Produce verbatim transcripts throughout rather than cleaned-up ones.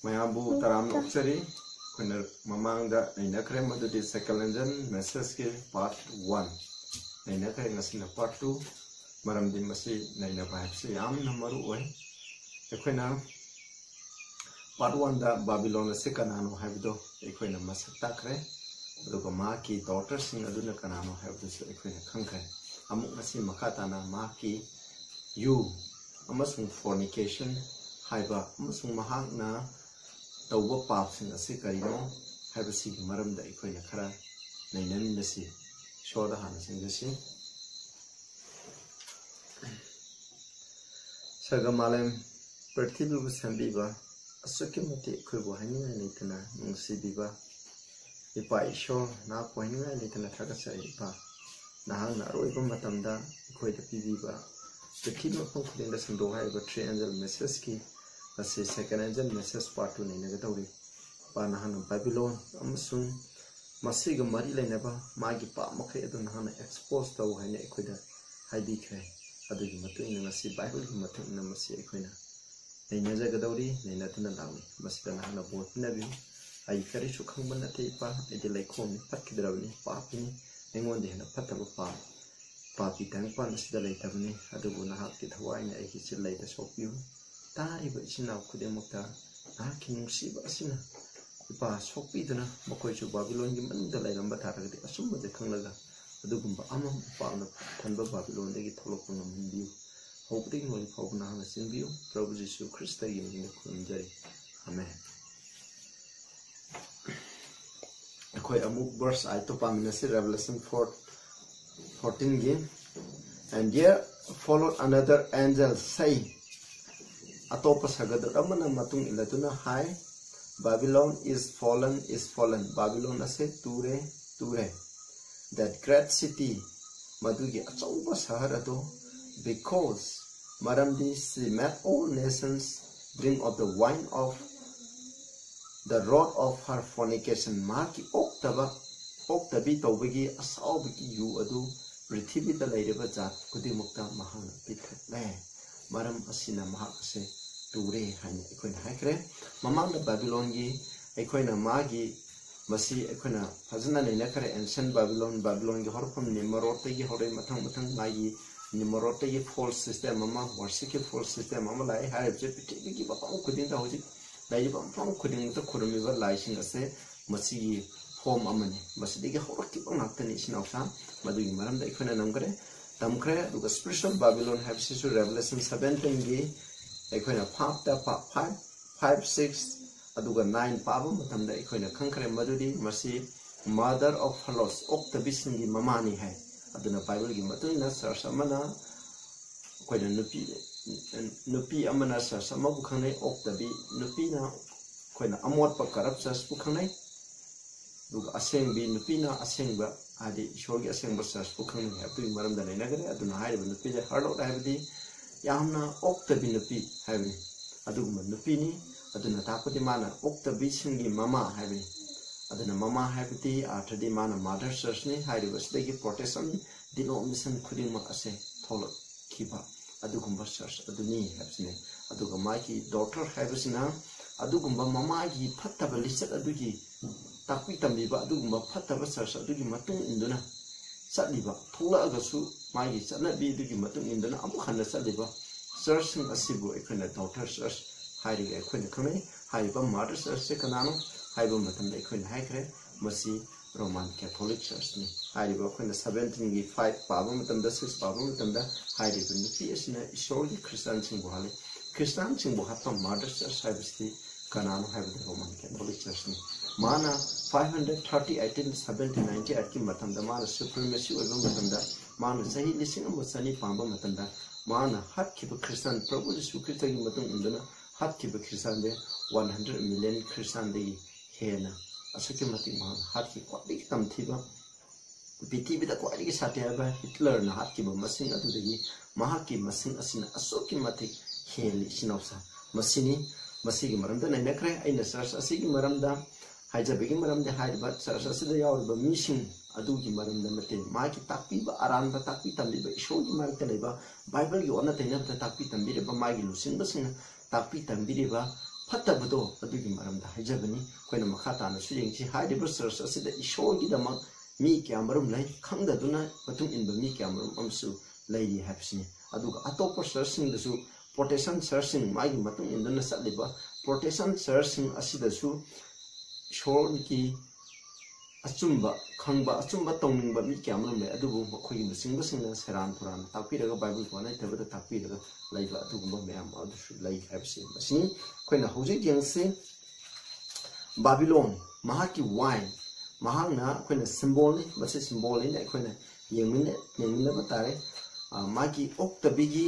ꯃꯌꯥꯝꯕꯨ ꯇꯔꯥꯝꯅ ꯑꯣꯛꯆꯔꯤ꯫ ꯑꯩꯈꯣꯏꯅ ꯃꯃꯥꯡꯗ ꯅꯩꯅꯈ꯭ꯔꯦ, ꯃꯗꯨꯗꯤ second angel message ꯀꯤ part one ꯅꯩꯅꯈ꯭ꯔꯦ꯫ ꯉꯁꯤꯅ part two, ꯃꯔꯝꯗꯤ ꯃꯁꯤ ꯅꯩꯅꯕ ꯍꯥꯏꯕꯁꯤ ꯌꯥꯝꯅ ꯃꯔꯨ ꯑꯣꯏ꯫ ꯑꯩꯈꯣꯏꯅ part one ꯗ ꯕꯥꯕꯤꯂꯣꯟ ꯑꯁꯤ ꯀꯅꯥꯅꯣ ꯍꯥꯏꯕꯗꯣ ꯑꯩꯈꯣꯏꯅ ꯃꯁꯛ ꯇꯥꯛꯈ꯭ꯔꯦ, ꯑꯗꯨꯒ ꯃꯍꯥꯛꯀꯤ daughter ꯁꯤꯡ ꯑꯗꯨꯅ ꯀꯅꯥꯅꯣ ꯍꯥꯏꯕꯗꯨꯁꯨ ꯑꯩꯈꯣꯏꯅ ꯈꯪꯈ꯭ꯔꯦ꯫ ꯑꯃꯨꯛ ꯉꯁꯤ ꯃꯈꯥ ꯇꯥꯅ ꯃꯍꯥꯛꯀꯤ ꯌꯨ ꯑꯃꯁꯨꯡ fornication ꯍꯥꯏꯕ ꯑꯃꯁꯨꯡ ꯃꯍꯥꯛꯅ ꯇꯧꯕ ꯄꯥꯞꯁꯤꯡ ꯑꯁꯤ ꯀꯔꯤꯅꯣ ꯍꯥꯏꯕꯁꯤꯒꯤ ꯃꯔꯝꯗ ꯑꯩꯈꯣꯏꯅ ꯈꯔ ꯅꯩꯅꯃꯤꯟꯅꯁꯤ꯫ ꯏꯁꯣꯔꯗ ꯍꯥꯟꯅ ꯆꯪꯖꯁꯤ꯫ ꯁꯔꯒ ꯃꯥꯂꯦꯝ ꯄ꯭ꯔꯤꯊꯤꯕꯤꯕꯨ ꯁꯦꯝꯕꯤꯕ, ꯑꯁꯨꯛꯀꯤ ꯃꯇꯤꯛ ꯑꯩꯈꯣꯏꯕꯨ ꯍꯥꯏꯅꯤꯡꯉꯥꯏ ꯂꯩꯇꯅ ꯅꯨꯡꯁꯤꯕꯤꯕ ꯏꯄꯥ ꯏꯁꯣꯔ, ꯅꯍꯥꯛꯄꯨ ꯍꯥꯏꯅꯤꯡꯉꯥꯏ ꯂꯩꯇꯅ ꯊꯥꯒꯠꯆꯔꯤ ꯏꯄꯥ꯫ ꯅꯍꯥꯛꯅ ꯑꯔꯣꯏꯕ ꯃꯇꯝꯗ ꯑꯩꯈꯣꯏꯗ ꯄꯤꯕꯤꯕ ꯄ꯭ꯔꯤꯊꯤꯕꯤ ꯃꯐꯝ ꯈꯨꯗꯤꯡꯗ ꯁꯟꯗꯣꯛ ꯍꯥꯏꯔꯤꯕ three angel message ꯀꯤ ꯉꯁꯤ second angel message part two ꯅꯩꯅꯒꯗꯧꯔꯤ꯫ ꯏꯄꯥ, ꯅꯍꯥꯛꯅ ꯕꯥꯕꯤꯂꯣꯟ ꯑꯃꯁꯨꯡ ꯃꯁꯤꯒ ꯃꯔꯤ ꯂꯩꯅꯕ ꯃꯥꯒꯤ ꯄꯥꯞ ꯃꯈꯩ ꯑꯗꯨ ꯅꯍꯥꯛꯅ expose ꯇꯧ ꯍꯥꯏꯅ ꯑꯩꯈꯣꯏꯗ ꯍꯥꯏꯕꯤꯈ꯭ꯔꯦ꯫ ꯑꯗꯨꯒꯤ ꯃꯇꯨꯡ ꯏꯟꯅ ꯉꯁꯤ ꯕꯥꯏꯕꯜꯒꯤ ꯃꯇꯨꯡ ꯏꯟꯅ ꯃꯁꯤ ꯑꯩꯈꯣꯏꯅ ꯅꯩꯅꯖꯒꯗꯧꯔꯤ, ꯅꯩꯅꯗꯨꯅ ꯂꯥꯛꯂꯤ꯫ ꯃꯁꯤꯗ ꯅꯍꯥꯛꯅ ꯕꯣꯔ ꯄꯤꯅꯕꯤꯌꯨ꯫ ꯑꯩ ꯀꯔꯤꯁꯨ ꯈꯪꯕ ꯅꯠꯇꯦ ꯏꯄꯥ, ꯑꯩꯗꯤ ꯂꯩꯈꯣꯝꯅꯤ, ꯄꯠꯈꯤꯗ꯭ꯔꯕꯅꯤ, ꯄꯥꯄꯤꯅꯤ꯫ ꯑꯩꯉꯣꯟꯗ ꯍꯦꯟꯅ ꯐꯠꯇꯕ ꯄꯥ-, ꯄꯥꯄꯤ ꯇꯥꯏꯕꯪꯄꯥꯟ ꯑꯁꯤꯗ ꯂꯩꯇꯕꯅꯤ꯫ ꯑꯗꯨꯕꯨ ꯅꯍꯥꯛꯀꯤ ꯊꯋꯥꯏꯅ ꯑꯩꯒꯤ ꯆꯤꯜꯂꯩꯗ ꯁꯣꯛꯄꯤꯌꯨ꯫ ꯇꯥꯔꯤꯕ ꯏꯆꯤꯟ ꯏꯅꯥꯎ ꯈꯨꯗꯤꯡꯃꯛꯇ ꯅꯍꯥꯛꯀꯤ ꯅꯨꯡꯁꯤꯕ ꯑꯁꯤꯅ ꯏꯄꯥ ꯁꯣꯛꯄꯤꯗꯨꯅ ꯃꯈꯣꯏꯁꯨ ꯕꯥꯕꯤꯂꯣꯟꯒꯤ ꯃꯅꯨꯡꯗ ꯂꯩꯔꯝꯕ ꯇꯥꯔꯒꯗꯤ ꯑꯆꯨꯝꯕꯁꯦ ꯈꯪꯂꯒ ꯑꯗꯨꯒꯨꯝꯕ ꯑꯃꯝ ꯑꯄꯥꯛꯅ ꯊꯟꯕ ꯕꯥꯕꯤꯂꯣꯟꯗꯒꯤ ꯊꯣꯛꯂꯛꯄ ꯉꯝꯍꯟꯕꯤꯌꯨ꯫ ꯍꯧꯕꯗꯒꯤ ꯂꯣꯏꯕ ꯐꯥꯎꯕ ꯅꯍꯥꯛꯅ ꯆꯦꯟꯕꯤꯌꯨ꯫ ꯄ꯭ꯔꯚꯨ ꯖꯤꯁꯨ ꯈ꯭ꯔꯤꯁꯇꯒꯤ ꯃꯤꯡꯗ ꯈꯨꯔꯨꯝꯖꯔꯤ꯫ ꯑꯃꯦꯟ꯫ ꯑꯩꯈꯣꯏ ꯑꯃꯨꯛ verse eight ꯇꯣ ꯄꯥꯃꯤꯟꯅꯁꯤ, Revelation four, fourteen ꯒꯤ꯫ And there followed another angel, say, ꯑꯇꯣꯞꯄ ꯁꯒꯗꯨꯠ ꯑꯃꯅ ꯃꯇꯨꯡ ꯏꯜꯂꯗꯨꯅ ꯍꯥꯏ, Babylon is fallen, is fallen, ꯕꯥꯕꯤꯂꯣꯟ ꯑꯁꯦ ꯇꯨꯔꯦ, ꯇꯨꯔꯦ, that great city, ꯃꯗꯨꯒꯤ ꯑꯆꯧꯕ ꯁꯍꯔ ꯑꯗꯨ, because, ꯃꯔꯝꯗꯤ she made all nations drink of the wine of the wrath of her fornication, ꯃꯍꯥꯛꯀꯤ ꯑꯣꯛꯇꯕ, ꯑꯣꯛꯇꯕꯤ ꯇꯧꯕꯒꯤ ꯑꯁꯥꯎꯕꯒꯤ ꯌꯨ ꯑꯗꯨ ꯄ꯭ꯔꯤꯊꯤꯕꯤꯗ ꯂꯩꯔꯤꯕ ꯖꯥꯠ ꯈꯨꯗꯤꯡꯃꯛꯇ ꯃꯍꯥꯛꯅ ꯄꯤꯊꯛꯂꯦ꯫ ꯃꯔꯝ ꯑꯁꯤꯅ ꯃꯍꯥꯛ ꯑꯁꯦ ꯇꯨꯔꯦ ꯍꯥꯏꯅ ꯑꯩꯈꯣꯏꯅ ꯍꯥꯏꯈ꯭ꯔꯦ꯫ ꯃꯃꯥꯡꯗ ꯕꯥꯕꯤꯂꯣꯟꯒꯤ ꯑꯩꯈꯣꯏꯅ ꯃꯥꯒꯤ ꯃꯁꯤ ꯑꯩꯈꯣꯏꯅ ꯐꯖꯅ ꯅꯩꯅꯈ꯭ꯔꯦ꯫ Ancient Babylon, ꯕꯥꯕꯤꯂꯣꯟꯒꯤ ꯍꯧꯔꯛꯐꯝ ꯅꯤꯃꯔꯣꯠꯇꯒꯤ ꯍꯧꯔꯛꯏ, ꯃꯊꯪ ꯃꯊꯪ ꯃꯥꯒꯤ ꯅꯤꯃꯔꯣꯠꯇꯒꯤ false system ꯑꯃ, worshipꯀꯤ false system ꯑꯃ ꯂꯥꯛꯏ꯫ ꯍꯥꯏꯔꯤꯕꯁꯦ ꯄ꯭ꯔꯤꯊꯤꯕꯤꯒꯤ ꯃꯐꯝ ꯈꯨꯗꯤꯡꯗ, ꯍꯧꯖꯤꯛ ꯂꯩꯔꯤꯕ ꯃꯐꯝ ꯈꯨꯗꯤꯡꯃꯛꯇ ꯈꯨꯔꯨꯝꯃꯤꯕ ꯂꯥꯏꯁꯤꯡ ꯑꯁꯦ ꯃꯁꯤꯒꯤ form ꯑꯃꯅꯤ꯫ ꯃꯁꯤꯗꯒꯤ ꯍꯧꯔꯛꯈꯤꯕ ꯉꯥꯛꯇꯅꯤ, ꯏꯆꯤꯟ ꯏꯅꯥꯎꯁꯥ꯫ ꯃꯗꯨꯒꯤ ꯃꯔꯝꯗ ꯑꯩꯈꯣꯏꯅ ꯅꯝꯈ꯭ꯔꯦ, ꯇꯝꯈ꯭ꯔꯦ꯫ ꯑꯗꯨꯒ spiritual Babylon ꯍꯥꯏꯕꯁꯤꯁꯨ Revelation seventeenꯒꯤ ꯑꯩꯈꯣꯏꯅ fiveꯇ, five, five, six, ꯑꯗꯨꯒ nine ꯄꯥꯕ ꯃꯇꯝꯗ ꯑꯩꯈꯣꯏꯅ ꯈꯪꯈ꯭ꯔꯦ ꯃꯗꯨꯗꯤ ꯃꯁꯤ mother of harlots, ꯑꯣꯛꯇꯕꯤꯁꯤꯡꯒꯤ ꯃꯃꯥꯅꯤ ꯍꯥꯏ꯫ ꯑꯗꯨꯅ ꯕꯥꯏꯕꯜꯒꯤ ꯃꯇꯨꯡ ꯏꯟꯅ church ꯑꯃꯅ, ꯑꯩꯈꯣꯏꯅ ꯅꯨꯄꯤ, ꯅꯨꯄꯤ ꯑꯃꯅ church ꯑꯃꯕꯨ ꯈꯪꯅꯩ, ꯑꯣꯛꯇꯕꯤ ꯅꯨꯄꯤꯅ ꯑꯩꯈꯣꯏꯅ ꯑꯃꯣꯠꯄ corrupt churchꯄꯨ ꯈꯪꯅꯩ꯫ ꯑꯗꯨꯒ ꯑꯁꯦꯡꯕꯤ ꯅꯨꯄꯤꯅ ꯑꯁꯦꯡꯕ, ꯍꯥꯏꯗꯤ ꯏꯁꯣꯔꯒꯤ ꯑꯁꯦꯡꯕ churchꯄꯨ ꯈꯪꯅꯩ ꯍꯥꯏꯕꯗꯨꯒꯤ ꯃꯔꯝꯗ ꯅꯩꯅꯈ꯭ꯔꯦ꯫ ꯑꯗꯨꯅ ꯍꯥꯏꯔꯤꯕ ꯅꯨꯄꯤꯁꯦ harlot ꯍꯥꯏꯕꯗꯤ ꯌꯥꯝꯅ ꯑꯣꯛꯇꯕꯤ ꯅꯨꯄꯤ ꯍꯥꯏꯕꯅꯤ꯫ ꯑꯗꯨꯒꯨꯝꯕ ꯅꯨꯄꯤꯅꯤ꯫ ꯑꯗꯨꯅ ꯇꯥꯛꯄꯗꯤ ꯃꯥꯅ ꯑꯣꯛꯇꯕꯤꯁꯤꯡꯒꯤ ꯃꯃꯥ ꯍꯥꯏꯕꯅꯤ꯫ ꯑꯗꯨꯅ ꯃꯃꯥ ꯍꯥꯏꯕꯗꯤ ꯑꯥꯔꯊꯗꯤ ꯃꯥꯅ mother churchꯅꯤ꯫ ꯍꯥꯏꯔꯤꯕꯁꯤꯗꯒꯤ Protestant denomination ꯈꯨꯗꯤꯡꯃꯛ ꯑꯁꯦ ꯊꯣꯛꯂꯛꯈꯤꯕ ꯑꯗꯨꯒꯨꯝꯕ church ꯑꯗꯨꯅꯤ ꯍꯥꯏꯕꯁꯤꯅꯤ꯫ ꯑꯗꯨꯒ ꯃꯥꯒꯤ daughter ꯍꯥꯏꯕꯁꯤꯅ ꯑꯗꯨꯒꯨꯝꯕ ꯃꯃꯥꯒꯤ ꯐꯠꯇꯕ ꯂꯤꯆꯠ ꯑꯗꯨꯒꯤ ꯇꯥꯛꯄꯤ ꯇꯝꯕꯤꯕ, ꯑꯗꯨꯒꯨꯝꯕ ꯐꯠꯇꯕ church ꯑꯗꯨꯒꯤ ꯃꯇꯨꯡ ꯏꯟꯗꯨꯅ ꯆꯠꯂꯤꯕ, ꯊꯣꯛꯂꯛꯑꯒꯁꯨ ꯃꯥꯒꯤ ꯆꯠꯅꯕꯤ ꯑꯗꯨꯒꯤ ꯃꯇꯨꯡ ꯏꯟꯗꯨꯅ ꯑꯃꯨꯛ ꯍꯟꯅ ꯆꯠꯂꯤꯕ churchꯁꯤꯡ ꯑꯁꯤꯕꯨ ꯑꯩꯈꯣꯏꯅ daughter church ꯍꯥꯏꯔꯒ ꯑꯩꯈꯣꯏꯅ ꯈꯪꯅꯩ꯫ ꯍꯥꯏꯔꯤꯕ mother churchꯁꯦ ꯀꯅꯥꯅꯣ ꯍꯥꯏꯕ ꯃꯇꯝꯗ ꯑꯩꯈꯣꯏꯅ ꯍꯥꯏꯈ꯭ꯔꯦ, ꯃꯁꯤ Roman Catholic Churchꯅꯤ꯫ ꯍꯥꯏꯔꯤꯕ ꯑꯩꯈꯣꯏꯅ seventeenꯒꯤ five ꯄꯥꯕ ꯃꯇꯝꯗ, six ꯄꯥꯕ ꯃꯇꯝꯗ ꯍꯥꯏꯔꯤꯕ ꯅꯨꯄꯤ ꯑꯁꯤꯅ ꯏꯁꯣꯔꯒꯤ ꯈ꯭ꯔꯤꯁꯇꯥꯟꯁꯤꯡꯕꯨ ꯍꯥꯠꯂꯤ꯫ ꯈ꯭ꯔꯤꯁꯇꯥꯟꯁꯤꯡꯕꯨ ꯍꯥꯠꯄ mother church ꯍꯥꯏꯕꯁꯤꯗꯤ ꯀꯅꯥꯅꯣ ꯍꯥꯏꯕꯗ Roman Catholic Churchꯅꯤ꯫ ꯃꯥꯅ five hundred thirty, eighteen seventy, ninety eightꯀꯤ ꯃꯇꯝꯗ ꯃꯥꯅ supremacy ꯑꯣꯏꯕ ꯃꯇꯝꯗ, ꯃꯥꯅ ꯆꯍꯤ ꯂꯤꯁꯤꯡ ꯑꯃ ꯆꯅꯤ ꯄꯥꯟꯕ ꯃꯇꯝꯗ, ꯃꯥꯅ ꯍꯥꯠꯈꯤꯕ ꯈ꯭ꯔꯤꯁꯇꯥꯟ, ꯄ꯭ꯔꯚꯨ ꯌꯤꯁꯨ ꯈ꯭ꯔꯤꯁꯇꯒꯤ ꯃꯇꯨꯡ ꯏꯟꯗꯨꯅ ꯍꯥꯠꯈꯤꯕ ꯈ꯭ꯔꯤꯁꯇꯥꯟꯁꯦ one hundred million ꯈ꯭ꯔꯤꯁꯇꯥꯟꯗꯒꯤ ꯍꯦꯟꯅ ꯑꯁꯨꯛꯀꯤ ꯃꯇꯤꯛ ꯃꯍꯥꯛꯅ ꯍꯥꯠꯈꯤ꯫ ꯈ꯭ꯋꯥꯏꯗꯒꯤ ꯇꯝꯊꯤꯕ, ꯄ꯭ꯔꯤꯊꯤꯕꯤꯗ ꯈ꯭ꯋꯥꯏꯗꯒꯤ ꯁꯥꯊꯤ ꯍꯥꯏꯕ ꯍꯤꯠꯂꯔꯅ ꯍꯥꯠꯈꯤꯕ ꯃꯁꯤꯡ ꯑꯗꯨꯗꯒꯤ ꯃꯍꯥꯛꯀꯤ ꯃꯁꯤꯡ ꯑꯁꯤꯅ ꯑꯁꯨꯛꯀꯤ ꯃꯇꯤꯛ ꯍꯦꯜꯂꯤ, ꯏꯆꯤꯟ ꯏꯅꯥꯎꯁꯥ꯫ ꯃꯁꯤꯅꯤ, ꯃꯁꯤꯒꯤ ꯃꯔꯝꯗ ꯅꯩꯅꯈ꯭ꯔꯦ꯫ ꯑꯩꯅ church ꯑꯁꯤꯒꯤ ꯃꯔꯝꯗ ꯍꯥꯏꯖꯕꯒꯤ ꯃꯔꯝꯗꯤ ꯍꯥꯏꯔꯤꯕ church ꯑꯁꯤꯗ ꯌꯥꯎꯔꯤꯕ ꯃꯤꯁꯤꯡ ꯑꯗꯨꯒꯤ ꯃꯔꯝꯗ ꯅꯠꯇꯦ, ꯃꯥꯒꯤ ꯇꯥꯛꯄꯤꯕ, ꯑꯔꯥꯟꯕ ꯇꯥꯛꯄꯤ ꯇꯝꯕꯤꯕ, ꯏꯁꯣꯔꯒꯤ ꯃꯔꯛꯇ ꯂꯩꯕ, ꯕꯥꯏꯕꯜꯒꯤ ꯑꯣꯟꯅ ꯇꯩꯅꯕꯗ ꯇꯥꯛꯄꯤ ꯇꯝꯕꯤꯔꯤꯕ, ꯃꯥꯒꯤ ꯂꯨꯆꯤꯡꯕꯁꯤꯡꯅ ꯇꯥꯛꯄꯤ ꯇꯝꯕꯤꯔꯤꯕ ꯐꯠꯇꯕꯗꯣ ꯑꯗꯨꯒꯤ ꯃꯔꯝꯗ ꯍꯥꯏꯖꯕꯅꯤ꯫ ꯑꯩꯈꯣꯏꯅ ꯃꯈꯥ ꯇꯥꯅꯁꯨ ꯌꯦꯡꯁꯤ꯫ ꯍꯥꯏꯔꯤꯕ ꯆꯔꯆ ꯑꯁꯤꯗ ꯏꯁꯣꯔꯒꯤꯗꯃꯛ ꯃꯤ ꯀꯌꯥꯃꯔꯨꯝ ꯂꯩ, ꯈꯪꯗꯗꯨꯅ ꯃꯇꯨꯡ ꯏꯟꯕ ꯃꯤ ꯀꯌꯥꯃꯔꯨꯝ ꯑꯃꯁꯨ ꯂꯩꯔꯤ ꯍꯥꯏꯕꯁꯤꯅꯤ꯫ ꯑꯗꯨꯒ ꯑꯇꯣꯞꯄ ꯆꯔꯆꯁꯤꯡꯗꯁꯨ, ꯄ꯭ꯔꯣꯇꯦꯁꯟ ꯆꯔꯆꯁꯤꯡ, ꯃꯥꯒꯤ ꯃꯇꯨꯡ ꯏꯟꯗꯨꯅ ꯆꯠꯂꯤꯕ ꯄ꯭ꯔꯣꯇꯦꯁꯟ ꯆꯔꯆꯁꯤꯡ ꯑꯁꯤꯗꯁꯨ ꯏꯁꯣꯔꯒꯤ ꯑꯆꯨꯝꯕ ꯈꯪꯕ, ꯑꯆꯨꯝꯕ ꯇꯧꯅꯤꯡꯕ ꯃꯤ ꯀꯌꯥꯃꯔꯨꯝ ꯂꯩ꯫ ꯑꯗꯨꯕꯨ ꯃꯈꯣꯏꯒꯤ ꯂꯨꯆꯤꯡꯕꯁꯤꯡꯅ ꯁꯦꯔꯥꯟ ꯇꯨꯔꯥꯟ ꯇꯥꯛꯄꯤꯔꯒ, ꯕꯥꯏꯕꯜꯒ ꯃꯥꯟꯅꯗꯕꯗ ꯇꯥꯛꯄꯤꯔꯒ ꯂꯩꯕ ꯑꯗꯨꯒꯨꯝꯕ ꯃꯌꯥꯝ ꯑꯗꯨꯁꯨ ꯂꯩ ꯍꯥꯏꯕꯁꯤ ꯃꯁꯤꯅꯤ꯫ ꯑꯩꯈꯣꯏꯅ ꯍꯧꯖꯤꯛ ꯌꯦꯡꯁꯤ, ꯕꯥꯕꯤꯂꯣꯟ, ꯃꯍꯥꯛꯀꯤ ꯋꯥꯏꯟ, ꯃꯍꯥꯛꯅ, ꯑꯩꯈꯣꯏꯅ ꯁꯤꯝꯕꯣꯜꯅꯤ, ꯃꯁꯤ ꯁꯤꯝꯕꯣꯜꯅꯤꯅ ꯑꯩꯈꯣꯏꯅ ꯌꯦꯡꯃꯤꯟꯅ-, ꯌꯦꯡꯃꯤꯟꯅꯕ ꯇꯥꯔꯦ꯫ ꯑ, ꯃꯥꯒꯤ ꯑꯣꯛꯇꯕꯤꯒꯤ,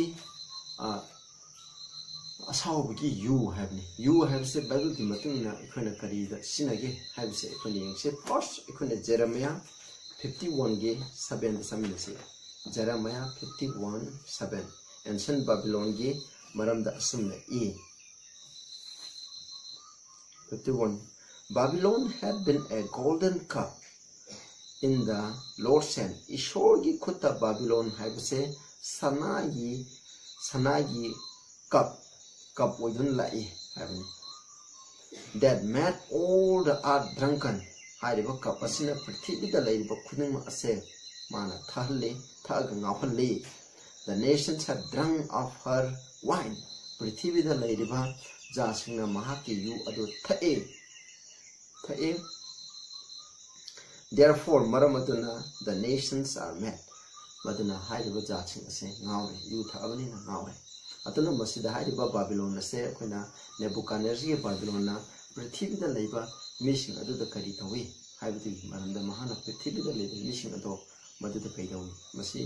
ꯑ, ꯑꯁꯥꯎꯕꯒꯤ ꯌꯨ ꯍꯥꯏꯕꯅꯤ꯫ ꯌꯨ ꯍꯥꯏꯕꯁꯦ ꯕꯥꯏꯕꯜꯒꯤ ꯃꯇꯨꯡ ꯏꯟꯅ ꯑꯩꯈꯣꯏꯅ ꯀꯔꯤꯗ ꯁꯤꯖꯤꯟꯅꯒꯦ ꯍꯥꯏꯕꯁꯦ ꯑꯩꯈꯣꯏꯅ ꯌꯦꯡꯁꯦ꯫ ꯐꯥꯔꯁ ꯑꯩꯈꯣꯏꯅ ꯖꯦꯔꯦꯃꯤꯌꯥ ꯐꯤꯐꯇꯤ ꯋꯥꯟꯒꯤ ꯁꯕꯦꯟꯗ ꯆꯠꯃꯤꯟꯅꯁꯤ꯫ Jeremiah fifty one seven, ancient ꯕꯥꯕꯤꯂꯣꯟꯒꯤ ꯃꯔꯝꯗ ꯑꯁꯨꯝꯅ ꯏ꯫ Fifty one, Babylon had been a golden cup in the Lord's hand. ꯏꯁꯣꯔꯒꯤ ꯈꯨꯠꯇ ꯕꯥꯕꯤꯂꯣꯟ ꯍꯥꯏꯕꯁꯦ ꯁꯅꯥꯒꯤ, ꯁꯅꯥꯒꯤ ꯀꯞ, ꯀꯞ ꯑꯣꯏꯗꯨꯅ ꯂꯥꯛꯏ ꯍꯥꯏꯕꯅꯤ꯫ That made all the earth drunken. ꯍꯥꯏꯔꯤꯕ ꯀꯞ ꯑꯁꯤꯅ ꯄ꯭ꯔꯤꯊꯤꯕꯤꯗ ꯂꯩꯔꯤꯕ ꯈꯨꯗꯤꯡꯃꯛ ꯑꯁꯦ ꯃꯥꯅ ꯊꯛꯍꯜꯂꯤ, ꯊꯛꯑꯒ ꯉꯥꯎꯍꯜꯂꯤ꯫ The nations have drunk of her wine. ꯄ꯭ꯔꯤꯊꯤꯕꯤꯗ ꯂꯩꯔꯤꯕ ꯖꯥꯠꯁꯤꯡꯅ ꯃꯍꯥꯛꯀꯤ ꯌꯨ ꯑꯗꯨ ꯊꯛꯑꯦ, ꯊꯛꯑꯦ꯫ Therefore, ꯃꯔꯝ ꯑꯗꯨꯅ, the nations are mad. ꯃꯗꯨꯅ ꯍꯥꯏꯔꯤꯕ ꯖꯥꯠꯁꯤꯡ ꯑꯁꯦ ꯉꯥꯎꯔꯦ, ꯌꯨ ꯊꯛꯑꯕꯅꯤꯅ ꯉꯥꯎꯔꯦ꯫ ꯑꯗꯨꯅ ꯃꯁꯤꯗ ꯍꯥꯏꯔꯤꯕ ꯕꯥꯕꯤꯂꯣꯟ ꯑꯁꯦ ꯑꯩꯈꯣꯏꯅ ꯅꯦꯕꯨꯀꯥꯗꯅꯦꯖꯔꯒꯤ ꯕꯥꯕꯤꯂꯣꯟꯅ ꯄ꯭ꯔꯤꯊꯤꯕꯤꯗ ꯂꯩꯕ ꯃꯤꯁꯤꯡ ꯑꯗꯨꯗ ꯀꯔꯤ ꯇꯧꯏ ꯍꯥꯏꯕꯗꯨꯒꯤ ꯃꯔꯝꯗ, ꯃꯍꯥꯛꯅ ꯄ꯭ꯔꯤꯊꯤꯕꯤꯗ ꯂꯩꯕ ꯃꯤꯁꯤꯡ ꯑꯗꯣ ꯃꯗꯨꯗ ꯀꯩꯗꯧꯏ? ꯃꯁꯤ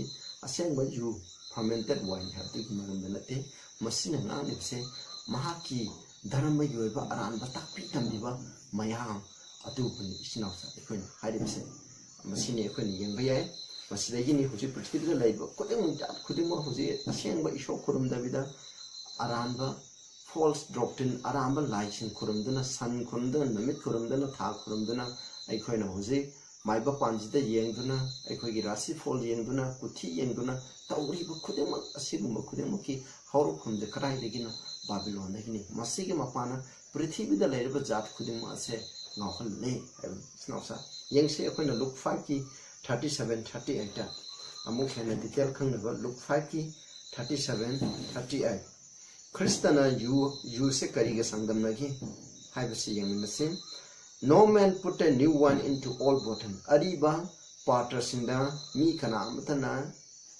ꯑꯁꯦꯡꯕ ꯌꯨ, fermented wine ꯍꯥꯏꯕꯗꯨꯒꯤ ꯃꯔꯝꯗ ꯅꯠꯇꯦ꯫ ꯃꯁꯤꯅ ꯉꯥꯡꯂꯤꯕꯁꯦ ꯃꯍꯥꯛꯀꯤ ꯙꯔꯃꯒꯤ ꯑꯣꯏꯕ ꯑꯔꯥꯟꯕ ꯇꯥꯛꯄꯤ ꯇꯝꯕꯤꯕ ꯃꯌꯥꯝ ꯑꯗꯨꯕꯨꯅꯤ, ꯏꯆꯤꯟ ꯏꯅꯥꯎꯁꯥ, ꯑꯩꯈꯣꯏꯅ ꯍꯥꯏꯔꯤꯕꯁꯦ꯫ ꯃꯁꯤꯅꯤ ꯑꯩꯈꯣꯏꯅ ꯌꯦꯡꯕ ꯌꯥꯏ꯫ ꯃꯁꯤꯗꯒꯤꯅꯤ ꯍꯧꯖꯤꯛ ꯄ꯭ꯔꯤꯊꯤꯕꯤꯗ ꯂꯩꯔꯤꯕ ꯈꯨꯗꯤꯡꯃꯛ, ꯖꯥꯠ ꯈꯨꯗꯤꯡꯃꯛ ꯍꯧꯖꯤꯛ ꯑꯁꯦꯡꯕ ꯏꯁꯣꯔ ꯈꯨꯔꯨꯝꯗꯕꯤꯗ ꯑꯔꯥꯟꯕ false doctrine, ꯑꯔꯥꯟꯕ ꯂꯥꯏꯁꯤꯡ ꯈꯨꯔꯨꯝꯗꯨꯅ, ꯁꯟ ꯈꯨꯔꯨꯝꯗꯨꯅ, ꯅꯨꯃꯤꯠ ꯈꯨꯔꯨꯝꯗꯨꯅ, ꯊꯥ ꯈꯨꯔꯨꯝꯗꯨꯅ ꯑꯩꯈꯣꯏꯅ ꯍꯧꯖꯤꯛ ꯃꯥꯏꯕ ꯄꯥꯟꯁꯤꯗ ꯌꯦꯡꯗꯨꯅ, ꯑꯩꯈꯣꯏꯒꯤ ꯔꯥꯁꯤ ꯐꯣꯜ ꯌꯦꯡꯗꯨꯅ, ꯀꯨꯊꯤ ꯌꯦꯡꯗꯨꯅ ꯇꯧꯔꯤꯕ ꯈꯨꯗꯤꯡꯃꯛ, ꯑꯁꯤꯒꯨꯝꯕ ꯈꯨꯗꯤꯡꯃꯛꯀꯤ ꯍꯧꯔꯛꯐꯝꯁꯦ ꯀꯗꯥꯏꯗꯒꯤꯅꯣ? ꯕꯥꯕꯤꯂꯣꯟꯗꯒꯤꯅꯤ꯫ ꯃꯁꯤꯒꯤ ꯃꯄꯥꯟꯅ ꯄ꯭ꯔꯤꯊꯤꯕꯤꯗ ꯂꯩꯔꯤꯕ ꯖꯥꯠ ꯈꯨꯗꯤꯡꯃꯛ ꯑꯁꯦ ꯉꯥꯎꯍꯜꯂꯦ ꯍꯥꯏꯕ ꯁꯤꯅ ꯉꯁꯥꯏ ꯌꯦꯡꯁꯤ꯫ ꯑꯩꯈꯣꯏꯅ ꯂꯨꯛ ꯐꯥꯏꯚꯀꯤ ꯊꯥꯔꯇꯤ ꯁꯚꯦꯟ, ꯊꯥꯔꯇꯤ ꯑꯩꯠꯇ ꯑꯃꯨꯛ ꯍꯦꯟꯅ ꯗꯤꯇꯦꯜ ꯈꯪꯅꯕ ꯂꯨꯛ ꯐꯥꯏꯚꯀꯤ ꯊꯥꯔꯇꯤ ꯁꯚꯦꯟ, ꯊꯥꯔꯇꯤ ꯑꯩꯠ꯫ ꯈ꯭ꯔꯤꯁꯇꯅ ꯌꯨ, ꯌꯨꯁꯦ ꯀꯔꯤꯒ ꯆꯥꯡꯗꯝꯅꯒꯦ ꯍꯥꯏꯕꯁꯤ ꯌꯦꯡꯃꯤꯟꯅꯁꯤ꯫ "No man put a new wine into old bottle." ꯑꯔꯤꯕ ꯄꯥꯇ꯭ꯔꯁꯤꯡꯗ ꯃꯤ ꯀꯅꯥ ꯑꯃꯠꯇꯅ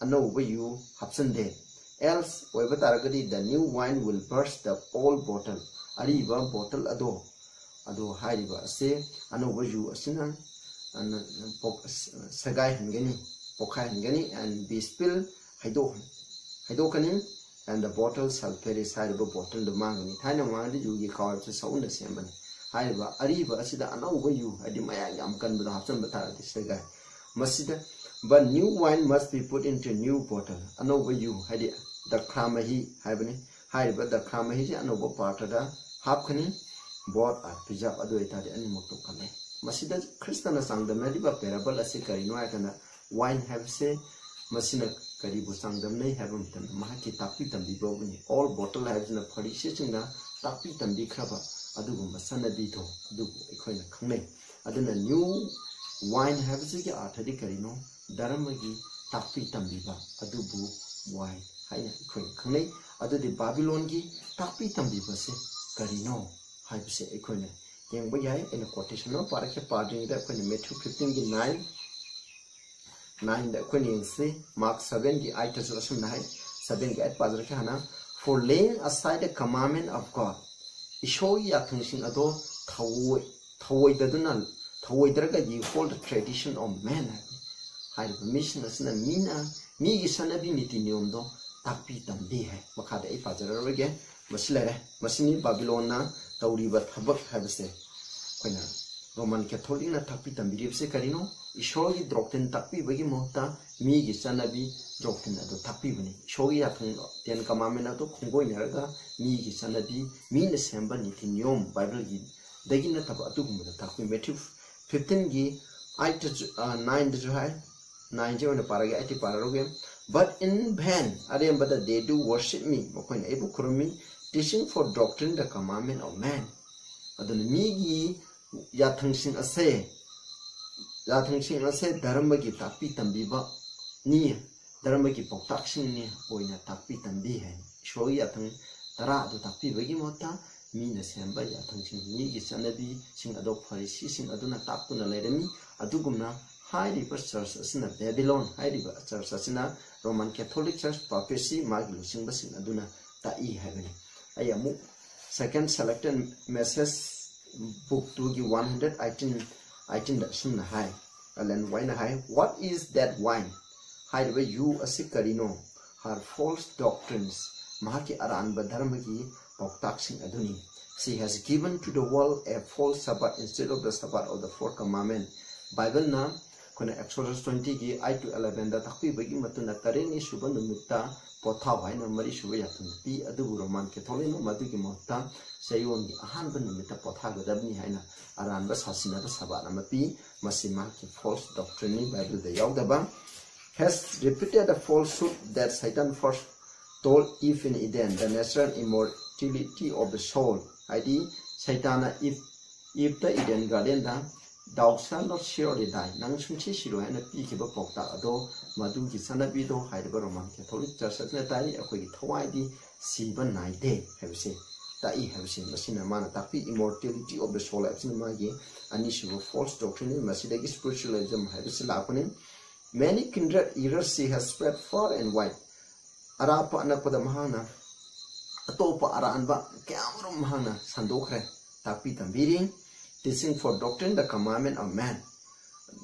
ꯑꯅꯧꯕ ꯌꯨ ꯍꯥꯞꯆꯤꯟꯗꯦ꯫ "Else" ꯑꯣꯏꯕ ꯇꯥꯔꯒꯗꯤ, "the new wine will burst the old bottle." ꯑꯔꯤꯕ ꯕꯣꯇꯜ ꯑꯗꯣ, ꯑꯗꯣ ꯍꯥꯏꯔꯤꯕ ꯑꯁꯦ ꯑꯅꯧꯕ ꯌꯨ ꯑꯁꯤꯅ, ꯑ, ꯄꯣꯛ-, ꯁꯦꯒꯥꯏꯍꯟꯒꯅꯤ, ꯄꯣꯛꯈꯥꯏꯍꯟꯒꯅꯤ, "and be spilled", ꯍꯩꯗꯣꯛ-, ꯍꯩꯗꯣꯛꯀꯅꯤ, "and the bottle shall perish", ꯍꯥꯏꯔꯤꯕ ꯕꯣꯇꯜꯗꯨ ꯃꯥꯡꯒꯅꯤ꯫ ꯊꯥꯏꯅ ꯃꯃꯥꯡꯗ ꯌꯨꯒꯤ ꯀꯥꯎꯔꯤꯕꯁꯤ ꯁꯎꯅ ꯁꯦꯝꯕꯅꯤ꯫ ꯍꯥꯏꯔꯤꯕ ꯑꯔꯤꯕ ꯑꯁꯤꯗ ꯑꯅꯧꯕ ꯌꯨ, ꯍꯥꯏꯗꯤ ꯃꯌꯥꯛ ꯌꯥꯝ ꯀꯟꯕꯗꯣ ꯍꯥꯞꯆꯤꯟꯕ ꯇꯥꯔꯗꯤ ꯁꯦꯒꯥꯏ꯫ ꯃꯁꯤꯗ, "But new wine must be put into new bottle." ꯑꯅꯧꯕ ꯌꯨ, ꯍꯥꯏꯗꯤ ꯗꯈ꯭ꯔꯥ ꯃꯍꯤ ꯍꯥꯏꯕꯅꯤ꯫ ꯍꯥꯏꯔꯤꯕ ꯗꯈ꯭ꯔꯥ ꯃꯍꯤꯁꯦ ꯑꯅꯧꯕ ꯄꯥꯇ꯭ꯔꯗ ꯍꯥꯞꯀꯅꯤ꯫ "Both are preserved", ꯑꯗꯨ ꯑꯣꯏꯇꯥꯔꯗꯤ ꯑꯅꯤꯃꯛꯇꯣ ꯀꯜꯂꯦ꯫ ꯃꯁꯤꯗ ꯈ꯭ꯔꯤꯁꯇꯅ ꯆꯥꯡꯗꯝꯅꯔꯤꯕ ꯄꯦꯔꯥꯕꯜ ꯑꯁꯤ ꯀꯔꯤꯅꯣ ꯍꯥꯏꯔꯀꯥꯟꯗ, ꯋꯥꯏꯟ ꯍꯥꯏꯕꯁꯦ ꯃꯁꯤꯅ ꯀꯔꯤꯕꯨ ꯆꯥꯡꯗꯝꯅꯩ ꯍꯥꯏꯕ ꯃꯇꯝꯗ, ꯃꯍꯥꯛꯀꯤ ꯇꯥꯛꯄꯤ ꯇꯝꯕꯤꯕꯕꯨꯅꯤ꯫ ꯑꯣꯜ ꯕꯣꯇꯜ ꯍꯥꯏꯕꯁꯤꯅ ꯐꯔꯤꯁꯤꯁꯤꯡꯅ ꯇꯥꯛꯄꯤ ꯇꯝꯕꯤꯈ꯭ꯔꯕ ꯑꯗꯨꯒꯨꯝꯕ ꯆꯠꯅꯕꯤꯗꯣ ꯑꯗꯨꯕꯨ ꯑꯩꯈꯣꯏꯅ ꯈꯪꯅꯩ꯫ ꯑꯗꯨꯅ ꯅ꯭ꯌꯨ ꯋꯥꯏꯟ ꯍꯥꯏꯕꯁꯤꯒꯤ ꯑꯥꯔꯊꯗꯤ ꯀꯔꯤꯅꯣ? ꯙꯔꯃꯒꯤ ꯇꯥꯛꯄꯤ ꯇꯝꯕꯤꯕ ꯑꯗꯨꯕꯨ ꯋꯥꯏꯟ ꯍꯥꯏꯅ ꯑꯩꯈꯣꯏꯅ ꯈꯪꯅꯩ꯫ ꯑꯗꯨꯗꯤ ꯕꯥꯕꯤꯂꯣꯟꯒꯤ ꯇꯥꯛꯄꯤ ꯇꯝꯕꯤꯕꯁꯦ ꯀꯔꯤꯅꯣ ꯍꯥꯏꯕꯁꯦ ꯑꯩꯈꯣꯏꯅ ꯌꯦꯡꯕ ꯌꯥꯏ꯫ ꯑꯩꯅ ꯀꯣꯇꯦꯁꯟ ꯑꯃ ꯄꯥꯔꯛꯀꯦ, ꯄꯥꯗ꯭ꯔꯤꯉꯩꯗ ꯑꯩꯈꯣꯏꯅ ꯃꯦꯊ꯭ꯌꯨ ꯐꯤꯐꯇꯤꯟꯒꯤ ꯅꯥꯏꯟ, ꯅꯥꯏꯟꯗ ꯑꯩꯈꯣꯏꯅ ꯌꯦꯡꯁꯤ꯫ ꯃꯥꯔꯛ ꯁꯚꯦꯟꯒꯤ ꯑꯩꯠꯇꯁꯨ ꯑꯁꯨꯝꯅ ꯍꯥꯏ, ꯁꯚꯦꯟꯒꯤ ꯑꯩꯠ ꯄꯥꯖꯔꯛꯀꯦ ꯍꯥꯟꯅ, "For laying aside the commandment of God", ꯏꯁꯣꯔꯒꯤ ꯌꯥꯊꯪꯁꯤꯡ ꯑꯗꯣ ꯊꯧꯑꯣꯏ-, ꯊꯧꯑꯣꯏꯗꯗꯨꯅ, "ꯊꯧꯑꯣꯏꯗ꯭ꯔꯒ you hold the tradition of men" ꯍꯥꯏꯕꯅꯤ꯫ ꯍꯥꯏꯔꯤꯕ ꯃꯤꯁꯤꯡ ꯑꯁꯤꯅ ꯃꯤꯅ, ꯃꯤꯒꯤ ꯆꯠꯅꯕꯤ ꯅꯤꯇꯤ ꯅꯤꯌꯣꯝꯗꯣ ꯇꯥꯛꯄꯤ ꯇꯝꯕꯤ ꯍꯥꯏ꯫ ꯃꯈꯥꯗ ꯑꯩ ꯄꯥꯖꯔꯔꯣꯏꯒꯦ, ꯃꯁꯤ ꯂꯩꯔꯦ꯫ ꯃꯁꯤꯅꯤ ꯕꯥꯕꯤꯂꯣꯟꯅ ꯇꯧꯔꯤꯕ ꯊꯕꯛ ꯍꯥꯏꯕꯁꯦ꯫ ꯑꯩꯈꯣꯏꯅ ꯔꯣꯃꯟ ꯀꯦꯊꯣꯂꯤꯛꯅ ꯇꯥꯛꯄꯤ ꯇꯝꯕꯤꯔꯤꯕꯁꯦ ꯀꯔꯤꯅꯣ? ꯏꯁꯣꯔꯒꯤ ꯗꯣꯛꯇ꯭ꯔꯤꯟ ꯇꯥꯛꯄꯤꯕꯒꯤ ꯃꯍꯨꯠꯇ ꯃꯤꯒꯤ ꯆꯠꯅꯕꯤ ꯗꯣꯛꯇ꯭ꯔꯤꯟ ꯑꯗꯨ ꯇꯥꯛꯄꯤꯕꯅꯤ꯫ ꯏꯁꯣꯔꯒꯤ ꯌꯥꯊꯪ, ꯇꯦꯟ ꯀꯃꯥꯟꯃꯦꯟ ꯑꯗꯨ ꯈꯣꯡꯒꯣꯏꯅꯔꯒ ꯃꯤꯒꯤ ꯆꯠꯅꯕꯤ, ꯃꯤꯅ ꯁꯦꯝꯕ ꯅꯤꯇꯤ ꯅꯤꯌꯣꯝ, ꯕꯥꯏꯕꯜꯒꯤ ꯗꯒꯤ ꯅꯠꯇꯕ ꯑꯗꯨꯒꯨꯝꯕꯗ ꯇꯥꯛꯄꯤ꯫ ꯃꯦꯊ꯭ꯌꯨ ꯐꯤꯐꯇꯤꯟꯒꯤ ꯑꯩꯠꯇꯁꯨ, ꯑ, ꯅꯥꯏꯟꯗꯁꯨ ꯍꯥꯏ, ꯅꯥꯏꯟꯁꯦ ꯑꯣꯏꯅ ꯄꯥꯔꯒꯦ, ꯑꯩꯠꯇꯤ ꯄꯥꯔꯔꯣꯏꯒꯦ꯫ "But in vain", ꯑꯔꯦꯝꯕꯗ, "they do worship me", ꯃꯈꯣꯏꯅ ꯑꯩꯕꯨ ꯈꯨꯔꯨꯝꯃꯤ, Teaching for doctrine, the commandment of man. ꯑꯗꯨꯅ ꯃꯤꯒꯤ ꯌꯥꯊꯪꯁꯤꯡ ꯑꯁꯦ, ꯌꯥꯊꯪꯁꯤꯡ ꯑꯁꯦ ꯙꯔꯃꯒꯤ ꯇꯥꯛꯄꯤ ꯇꯝꯕꯤꯕꯅꯤ, ꯙꯔꯃꯒꯤ ꯄꯥꯎꯇꯥꯛꯁꯤꯡꯅꯤ ꯑꯣꯏꯅ ꯇꯥꯛꯄꯤ ꯇꯝꯕꯤ ꯍꯥꯏ꯫ ꯏꯁꯣꯔꯒꯤ ꯌꯥꯊꯪ ꯇꯔꯥ ꯑꯗꯨ ꯇꯥꯛꯄꯤꯕꯒꯤ ꯃꯍꯨꯠꯇ ꯃꯤꯅ ꯁꯦꯝꯕ ꯌꯥꯊꯪꯁꯤꯡ, ꯃꯤꯒꯤ ꯆꯠꯅꯕꯤꯁꯤꯡ ꯑꯗꯣ ꯐꯔꯤꯁꯤꯁꯤꯡ ꯑꯗꯨꯅ ꯇꯥꯛꯇꯨꯅ ꯂꯩꯔꯝꯃꯤ꯫ ꯑꯗꯨꯒꯨꯝꯅ ꯍꯥꯏꯔꯤꯕ church ꯑꯁꯤꯅ, ꯕꯦꯕꯤꯂꯣꯟ ꯍꯥꯏꯔꯤꯕ church ꯑꯁꯤꯅ Roman Catholic Church, papacy, ꯃꯥꯒꯤ ꯂꯨꯆꯤꯡꯕꯁꯤꯡ ꯑꯗꯨꯅ ꯇꯥꯛꯏ ꯍꯥꯏꯕꯅꯤ꯫ ꯑꯩ ꯑꯃꯨꯛ Second Selected Message, book two ꯒꯤ one hundred eighteen, eighteen ꯗ ꯑꯁꯨꯝꯅ ꯍꯥꯏ, ꯑꯦꯂꯦꯟ ꯋꯥꯏꯠꯅ ꯍꯥꯏ, "What is that wine?" ꯍꯥꯏꯔꯤꯕ ꯌꯨ ꯑꯁꯤ ꯀꯔꯤꯅꯣ? "Her false doctrines, ꯃꯍꯥꯛꯀꯤ ꯑꯔꯥꯟꯕ ꯙꯔꯃꯒꯤ ꯄꯥꯎꯇꯥꯛꯁꯤꯡ ꯑꯗꯨꯅꯤ꯫ She has given to the world a false Sabbath instead of the Sabbath of the four commandment." ꯕꯥꯏꯕꯜꯅ ꯑꯩꯈꯣꯏꯅ Exodus twenty ꯒꯤ eight to eleven ꯗ ꯇꯥꯛꯄꯤꯕꯒꯤ ꯃꯇꯨꯡꯗ ꯇꯔꯦꯠꯅꯤ ꯁꯨꯕ ꯅꯨꯃꯤꯠꯇ ꯄꯣꯊꯥꯎ ꯍꯥꯏꯅ ꯃꯔꯤ ꯁꯨꯕ ꯌꯥꯊꯪꯗ ꯄꯤ꯫ ꯑꯗꯨꯕꯨ Roman Catholic ꯅ ꯃꯗꯨꯒꯤ ꯃꯍꯨꯠꯇ ꯆꯌꯣꯜꯒꯤ ꯑꯍꯥꯟꯕ ꯅꯨꯃꯤꯠꯇ ꯄꯣꯊꯥꯒꯗꯕꯅꯤ ꯍꯥꯏꯅ ꯑꯔꯥꯟꯕ ꯁꯥꯁꯤꯟꯅꯕ ꯁꯕꯥꯠ ꯑꯃ ꯄꯤ꯫ ꯃꯁꯤ ꯃꯍꯥꯛꯀꯤ false doctrine ꯅꯤ, ꯕꯥꯏꯕꯜꯗ ꯌꯥꯎꯗꯕ꯫ Has repeated the falsehood that Satan first told Eve in Eden, the natural immortality of the soul. ꯍꯥꯏꯗꯤ ꯁꯩꯇꯥꯅ ꯏꯞ, ꯏꯞꯇ ꯏꯗꯦꯟ ꯒꯥꯔꯗꯦꯟꯗ "Thou shalt not surely die", ꯅꯪ ꯁꯨꯡꯁꯤ ꯁꯤꯔꯣꯏ ꯍꯥꯏꯅ ꯄꯤꯈꯤꯕ ꯄꯥꯎꯇꯥꯛ ꯑꯗꯣ, ꯃꯗꯨꯒꯤ ꯆꯠꯅꯕꯤꯗꯣ ꯍꯥꯏꯔꯤꯕ Roman Catholic Church ꯑꯁꯤꯅ ꯇꯥꯛꯏ꯫ ꯑꯩꯈꯣꯏꯒꯤ ꯊꯋꯥꯏꯗꯤ ꯁꯤꯕ ꯅꯥꯏꯗꯦ ꯍꯥꯏꯕꯁꯦ ꯇꯥꯛꯏ ꯍꯥꯏꯕꯁꯦ ꯃꯁꯤꯅ ꯃꯥꯅ ꯇꯥꯛꯄꯤ꯫ Immortality of the soul ꯍꯥꯏꯕꯁꯤꯅ ꯃꯥꯒꯤ ꯑꯅꯤꯁꯨꯕ false doctrine ꯅꯤ꯫ ꯃꯁꯤꯗꯒꯤ spiritualism ꯍꯥꯏꯕꯁꯤ ꯂꯥꯛꯄꯅꯤ꯫ Many kindred errors she has spread far and wide. ꯑꯔꯥꯞꯄ ꯑꯅꯛꯄꯗ ꯃꯍꯥꯛꯅ ꯑꯇꯣꯞꯄ ꯑꯔꯥꯟꯕ ꯀꯌꯥꯃꯔꯨꯝ ꯃꯍꯥꯛꯅ ꯁꯟꯗꯣꯛꯈ꯭ꯔꯦ, ꯇꯥꯛꯄꯤ ꯇꯝꯕꯤꯔꯤ꯫ Teaching for doctrine, the commandment of man.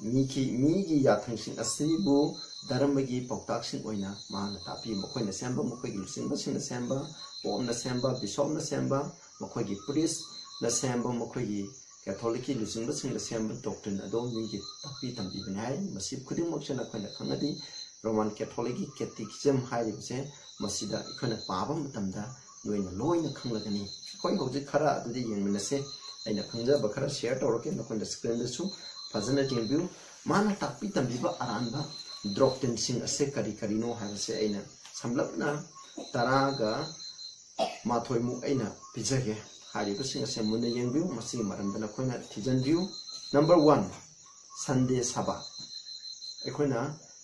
ꯃꯤꯒꯤ, ꯃꯤꯒꯤ ꯌꯥꯊꯪꯁꯤꯡ ꯑꯁꯤꯕꯨ ꯙꯔꯃꯒꯤ ꯄꯥꯎꯇꯥꯛꯁꯤꯡ ꯑꯣꯏꯅ ꯃꯍꯥꯛꯅ ꯇꯥꯛꯄꯤ꯫ ꯃꯈꯣꯏꯅ ꯁꯦꯝꯕ, ꯃꯈꯣꯏꯒꯤ ꯂꯨꯆꯤꯡꯕꯁꯤꯡꯅ ꯁꯦꯝꯕ, ꯄꯣꯞꯅ ꯁꯦꯝꯕ, ꯕꯤꯁꯣꯞꯅ ꯁꯦꯝꯕ, ꯃꯈꯣꯏꯒꯤ priest ꯅ ꯁꯦꯝꯕ, ꯃꯈꯣꯏꯒꯤ Catholic ꯀꯤ ꯂꯨꯆꯤꯡꯕꯁꯤꯡꯅ ꯁꯦꯝꯕ doctrine ꯑꯗꯣ ꯃꯤꯒꯤ ꯇꯥꯛꯄꯤ ꯇꯝꯕꯤꯕꯅꯤ ꯍꯥꯏ꯫ ꯃꯁꯤ ꯈꯨꯗꯤꯡꯃꯛꯁꯦ ꯅꯈꯣꯏꯅ ꯈꯪꯉꯗꯤ Roman Catholic ꯀꯤ Catechism ꯍꯥꯏꯔꯤꯕꯁꯦ ꯃꯁꯤꯗ ꯑꯩꯈꯣꯏꯅ ꯄꯥꯕ ꯃꯇꯝꯗ ꯅꯣꯏꯅ ꯂꯣꯏꯅ ꯈꯪꯂꯒꯅꯤ꯫ ꯑꯩꯈꯣꯏ ꯍꯧꯖꯤꯛ ꯈꯔ ꯑꯗꯨꯗꯤ ꯌꯦꯡꯃꯤꯟꯅꯁꯦ꯫ ꯑꯩꯅ ꯈꯪꯖꯕ ꯈꯔ share ꯇꯧꯔꯛꯀꯦ, ꯅꯈꯣꯏꯅ screen ꯗꯁꯨ ꯐꯖꯅ ꯌꯦꯡꯕꯤꯌꯨ꯫ ꯃꯥꯅ ꯇꯥꯛꯄꯤ ꯇꯝꯕꯤꯕ ꯑꯔꯥꯟꯕ doctrine ꯁꯤꯡ ꯑꯁꯦ ꯀꯔꯤ ꯀꯔꯤꯅꯣ ꯍꯥꯏꯕꯁꯦ ꯑꯩꯅ ꯁꯝꯂꯞꯅ ꯇꯔꯥꯒ ꯃꯥꯊꯣꯏꯃꯨꯛ ꯑꯩꯅ ꯄꯤꯖꯒꯦ꯫ ꯍꯥꯏꯔꯤꯕꯁꯤꯡ ꯑꯁꯦ ꯃꯨꯟꯅ ꯌꯦꯡꯕꯤꯌꯨ꯫ ꯃꯁꯤꯒꯤ ꯃꯔꯝꯗ ꯅꯈꯣꯏꯅ ꯊꯤꯖꯤꯟꯕꯤꯌꯨ꯫ Number one, Sunday ꯁꯕꯥꯠ꯫ ꯑꯩꯈꯣꯏꯅ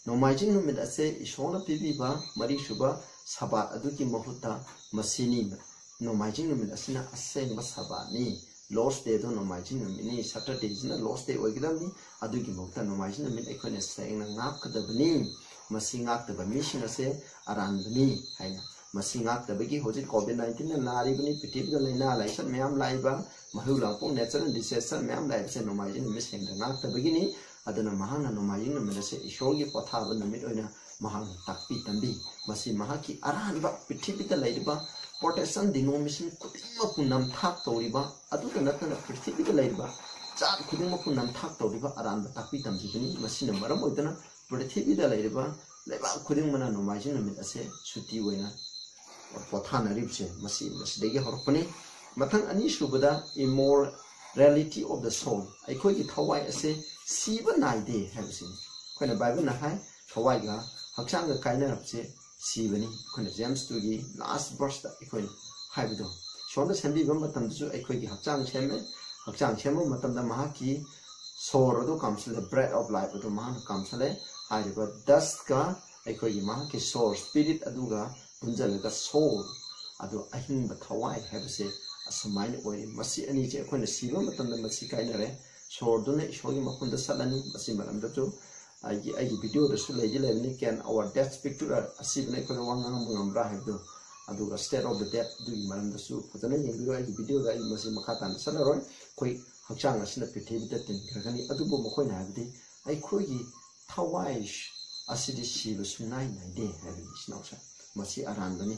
ꯅꯣꯡꯃꯥꯏꯖꯤꯡ ꯅꯨꯃꯤꯠ ꯑꯁꯦ ꯏꯁꯣꯔꯅ ꯄꯤꯕꯤꯕ ꯃꯔꯤꯁꯨꯕ ꯁꯕꯥꯠ ꯑꯗꯨꯒꯤ ꯃꯍꯨꯠꯇ ꯃꯁꯤꯅꯤ꯫ ꯅꯣꯡꯃꯥꯏꯖꯤꯡ ꯅꯨꯃꯤꯠ ꯑꯁꯤꯅ ꯑꯁꯦꯡꯕ ꯁꯕꯥꯠꯅꯤ꯫ Lord's Day ꯗꯣ ꯅꯣꯡꯃꯥꯏꯖꯤꯡ ꯅꯨꯃꯤꯠꯅꯤ, Saturday ꯁꯤꯅ Lord's Day ꯑꯣꯏꯒꯗꯕꯅꯤ꯫ ꯑꯗꯨꯒꯤ ꯃꯍꯨꯠꯇ ꯅꯣꯡꯃꯥꯏꯖꯤꯡ ꯅꯨꯃꯤꯠ ꯑꯩꯈꯣꯏꯅ ꯁꯦꯡꯅ ꯉꯥꯛꯀꯗꯕꯅꯤ꯫ ꯃꯁꯤ ꯉꯥꯛꯇꯕ ꯃꯤꯁꯤꯡ ꯑꯁꯦ ꯑꯔꯥꯟꯕꯅꯤ ꯍꯥꯏꯅ꯫ ꯃꯁꯤ ꯉꯥꯛꯇꯕꯒꯤ ꯍꯧꯖꯤꯛ COVID nineteen ꯅ ꯅꯥꯔꯤꯕꯅꯤ, ꯄ꯭ꯔꯤꯊꯤꯕꯤꯗ ꯂꯥꯏꯅꯥ ꯂꯥꯏꯆꯠ ꯃꯌꯥꯝ ꯂꯥꯛꯏꯕ, ꯃꯍꯩ ꯂꯥꯡꯄꯣꯛ natural disaster ꯃꯌꯥꯝ ꯂꯥꯛꯏꯕꯁꯦ ꯅꯣꯡꯃꯥꯏꯖꯤꯡ ꯅꯨꯃꯤꯠ ꯁꯦꯡꯅ ꯉꯥꯛꯇꯕꯒꯤꯅꯤ꯫ ꯑꯗꯨꯅ ꯃꯍꯥꯛꯅ ꯅꯣꯡꯃꯥꯏꯖꯤꯡ ꯅꯨꯃꯤꯠ ꯑꯁꯦ ꯏꯁꯣꯔꯒꯤ ꯄꯣꯊꯥꯕ ꯅꯨꯃꯤꯠ ꯑꯣꯏꯅ ꯃꯍꯥꯛꯅ ꯇꯥꯛꯄꯤ ꯇꯝꯕꯤ꯫ ꯃꯁꯤ ꯃꯍꯥꯛꯀꯤ ꯑꯔꯥꯟꯕ ꯄ꯭ꯔꯤꯊꯤꯕꯤꯗ ꯂꯩꯔꯤꯕ Protestant denomination ꯈꯨꯗꯤꯡꯃꯛꯄꯨ ꯅꯝꯊꯥꯛ ꯇꯧꯔꯤꯕ, ꯑꯗꯨꯇ ꯅꯠꯇꯅ ꯄ꯭ꯔꯤꯊꯤꯕꯤꯗ ꯂꯩꯔꯤꯕ ꯖꯥꯠ ꯈꯨꯗꯤꯡꯃꯛꯄꯨ ꯅꯝꯊꯥꯛ ꯇꯧꯔꯤꯕ ꯑꯔꯥꯟꯕ ꯇꯥꯛꯄꯤ ꯇꯝꯕꯤꯕꯅꯤ꯫ ꯃꯁꯤꯅ ꯃꯔꯝ ꯑꯣꯏꯗꯨꯅ ꯄ꯭ꯔꯤꯊꯤꯕꯤꯗ ꯂꯩꯔꯤꯕ ꯂꯩꯕꯥꯛ ꯈꯨꯗꯤꯡꯃꯛꯅ ꯅꯣꯡꯃꯥꯏꯖꯤꯡ ꯅꯨꯃꯤꯠ ꯑꯁꯦ ꯁꯨꯇꯤ ꯑꯣꯏꯅ ꯄꯣꯊꯥꯅꯔꯤꯕꯁꯦ ꯃꯁꯤ, ꯃꯁꯤꯗꯒꯤ ꯍꯧꯔꯛꯄꯅꯤ꯫ ꯃꯊꯪ ꯑꯅꯤꯁꯨꯕꯗ, immortality of the soul, ꯑꯩꯈꯣꯏꯒꯤ ꯊꯋꯥꯏ ꯑꯁꯦ ꯁꯤꯕ ꯅꯥꯏꯗꯦ ꯍꯥꯏꯕꯁꯤꯅꯤ꯫ ꯑꯩꯈꯣꯏꯅ ꯕꯥꯏꯕꯜꯅ ꯍꯥꯏ, ꯊꯋꯥꯏꯒ ꯍꯛꯆꯥꯡꯒ ꯀꯥꯏꯅꯔꯕꯁꯦ ꯁꯤꯕꯅꯤ꯫ ꯑꯩꯈꯣꯏꯅ James two ꯒꯤ last verse ꯇ ꯑꯩꯈꯣꯏꯅ ꯍꯥꯏꯕꯗꯣ, ꯏꯁꯣꯔꯅ ꯁꯦꯝꯕꯤꯕ ꯃꯇꯝꯗꯁꯨ ꯑꯩꯈꯣꯏꯒꯤ ꯍꯛꯆꯥꯡ ꯁꯦꯝꯃꯦ꯫ ꯍꯛꯆꯥꯡ ꯁꯦꯝꯕ ꯃꯇꯝꯗ ꯃꯍꯥꯛꯀꯤ ꯁꯣꯔ ꯑꯗꯨ ꯀꯥꯝꯁꯤꯜꯂꯦ, breath of life ꯑꯗꯨ ꯃꯍꯥꯛꯅ ꯀꯥꯝꯁꯤꯜꯂꯦ꯫ ꯍꯥꯏꯔꯤꯕ dust ꯀ ꯑꯩꯈꯣꯏꯒꯤ ꯃꯍꯥꯛꯀꯤ ꯁꯣꯔ, spirit ꯑꯗꯨꯒ ꯄꯨꯟꯖꯜꯂꯒ soul ꯑꯗꯨ, ꯑꯍꯤꯡꯕ ꯊꯋꯥꯏ ꯍꯥꯏꯕꯁꯦ ꯑꯁꯨꯃꯥꯏꯅ ꯑꯣꯏ꯫ ꯃꯁꯤ ꯑꯅꯤꯁꯦ ꯑꯩꯈꯣꯏꯅ ꯁꯤꯕ ꯃꯇꯝꯗ ꯃꯁꯤ ꯀꯥꯏꯅꯔꯦ꯫ ꯁꯣꯔꯗꯨꯅ ꯏꯁꯣꯔꯒꯤ ꯃꯐꯝꯗ ꯆꯠꯂꯅꯤ꯫ ꯃꯁꯤ ꯃꯔꯝꯗꯁꯨ ꯑꯩꯒꯤ, ꯑꯩꯒꯤ video ꯗꯁꯨ ꯂꯩꯗꯤ ꯂꯩꯕꯅꯤ, Can our dead speak to us? ꯑꯁꯤꯕꯅ ꯑꯩꯈꯣꯏꯗ ꯋꯥ ꯉꯥꯡꯕ ꯉꯝꯕ꯭ꯔꯥ ꯍꯥꯏꯕꯗꯣ꯫ ꯑꯗꯨꯒ state of the dead ꯑꯗꯨꯒꯤ ꯃꯔꯝꯗꯁꯨ ꯐꯖꯅ ꯌꯦꯡꯕꯤꯔꯣ ꯑꯩꯒꯤ video ꯗ꯫ ꯑꯩ ꯃꯁꯤ ꯃꯈꯥ ꯇꯥꯅ ꯆꯠꯂꯔꯣꯏ꯫ ꯑꯩꯈꯣꯏ ꯍꯛꯆꯥꯡ ꯑꯁꯤꯅ ꯄ꯭ꯔꯤꯊꯤꯕꯤꯗ ꯇꯤꯟꯈ꯭ꯔꯒꯅꯤ꯫ ꯑꯗꯨꯕꯨ ꯃꯈꯣꯏꯅ ꯍꯥꯏꯕꯗꯤ ꯑꯩꯈꯣꯏꯒꯤ ꯊꯋꯥꯏ ꯑꯁꯤꯗꯤ ꯁꯤꯕ ꯁꯨꯡꯅꯥꯏ ꯅꯥꯏꯗꯦ ꯍꯥꯏꯕꯅꯤ, ꯏꯆꯤꯟ ꯏꯅꯥꯎꯁꯦ꯫ ꯃꯁꯤ ꯑꯔꯥꯟꯕꯅꯤ꯫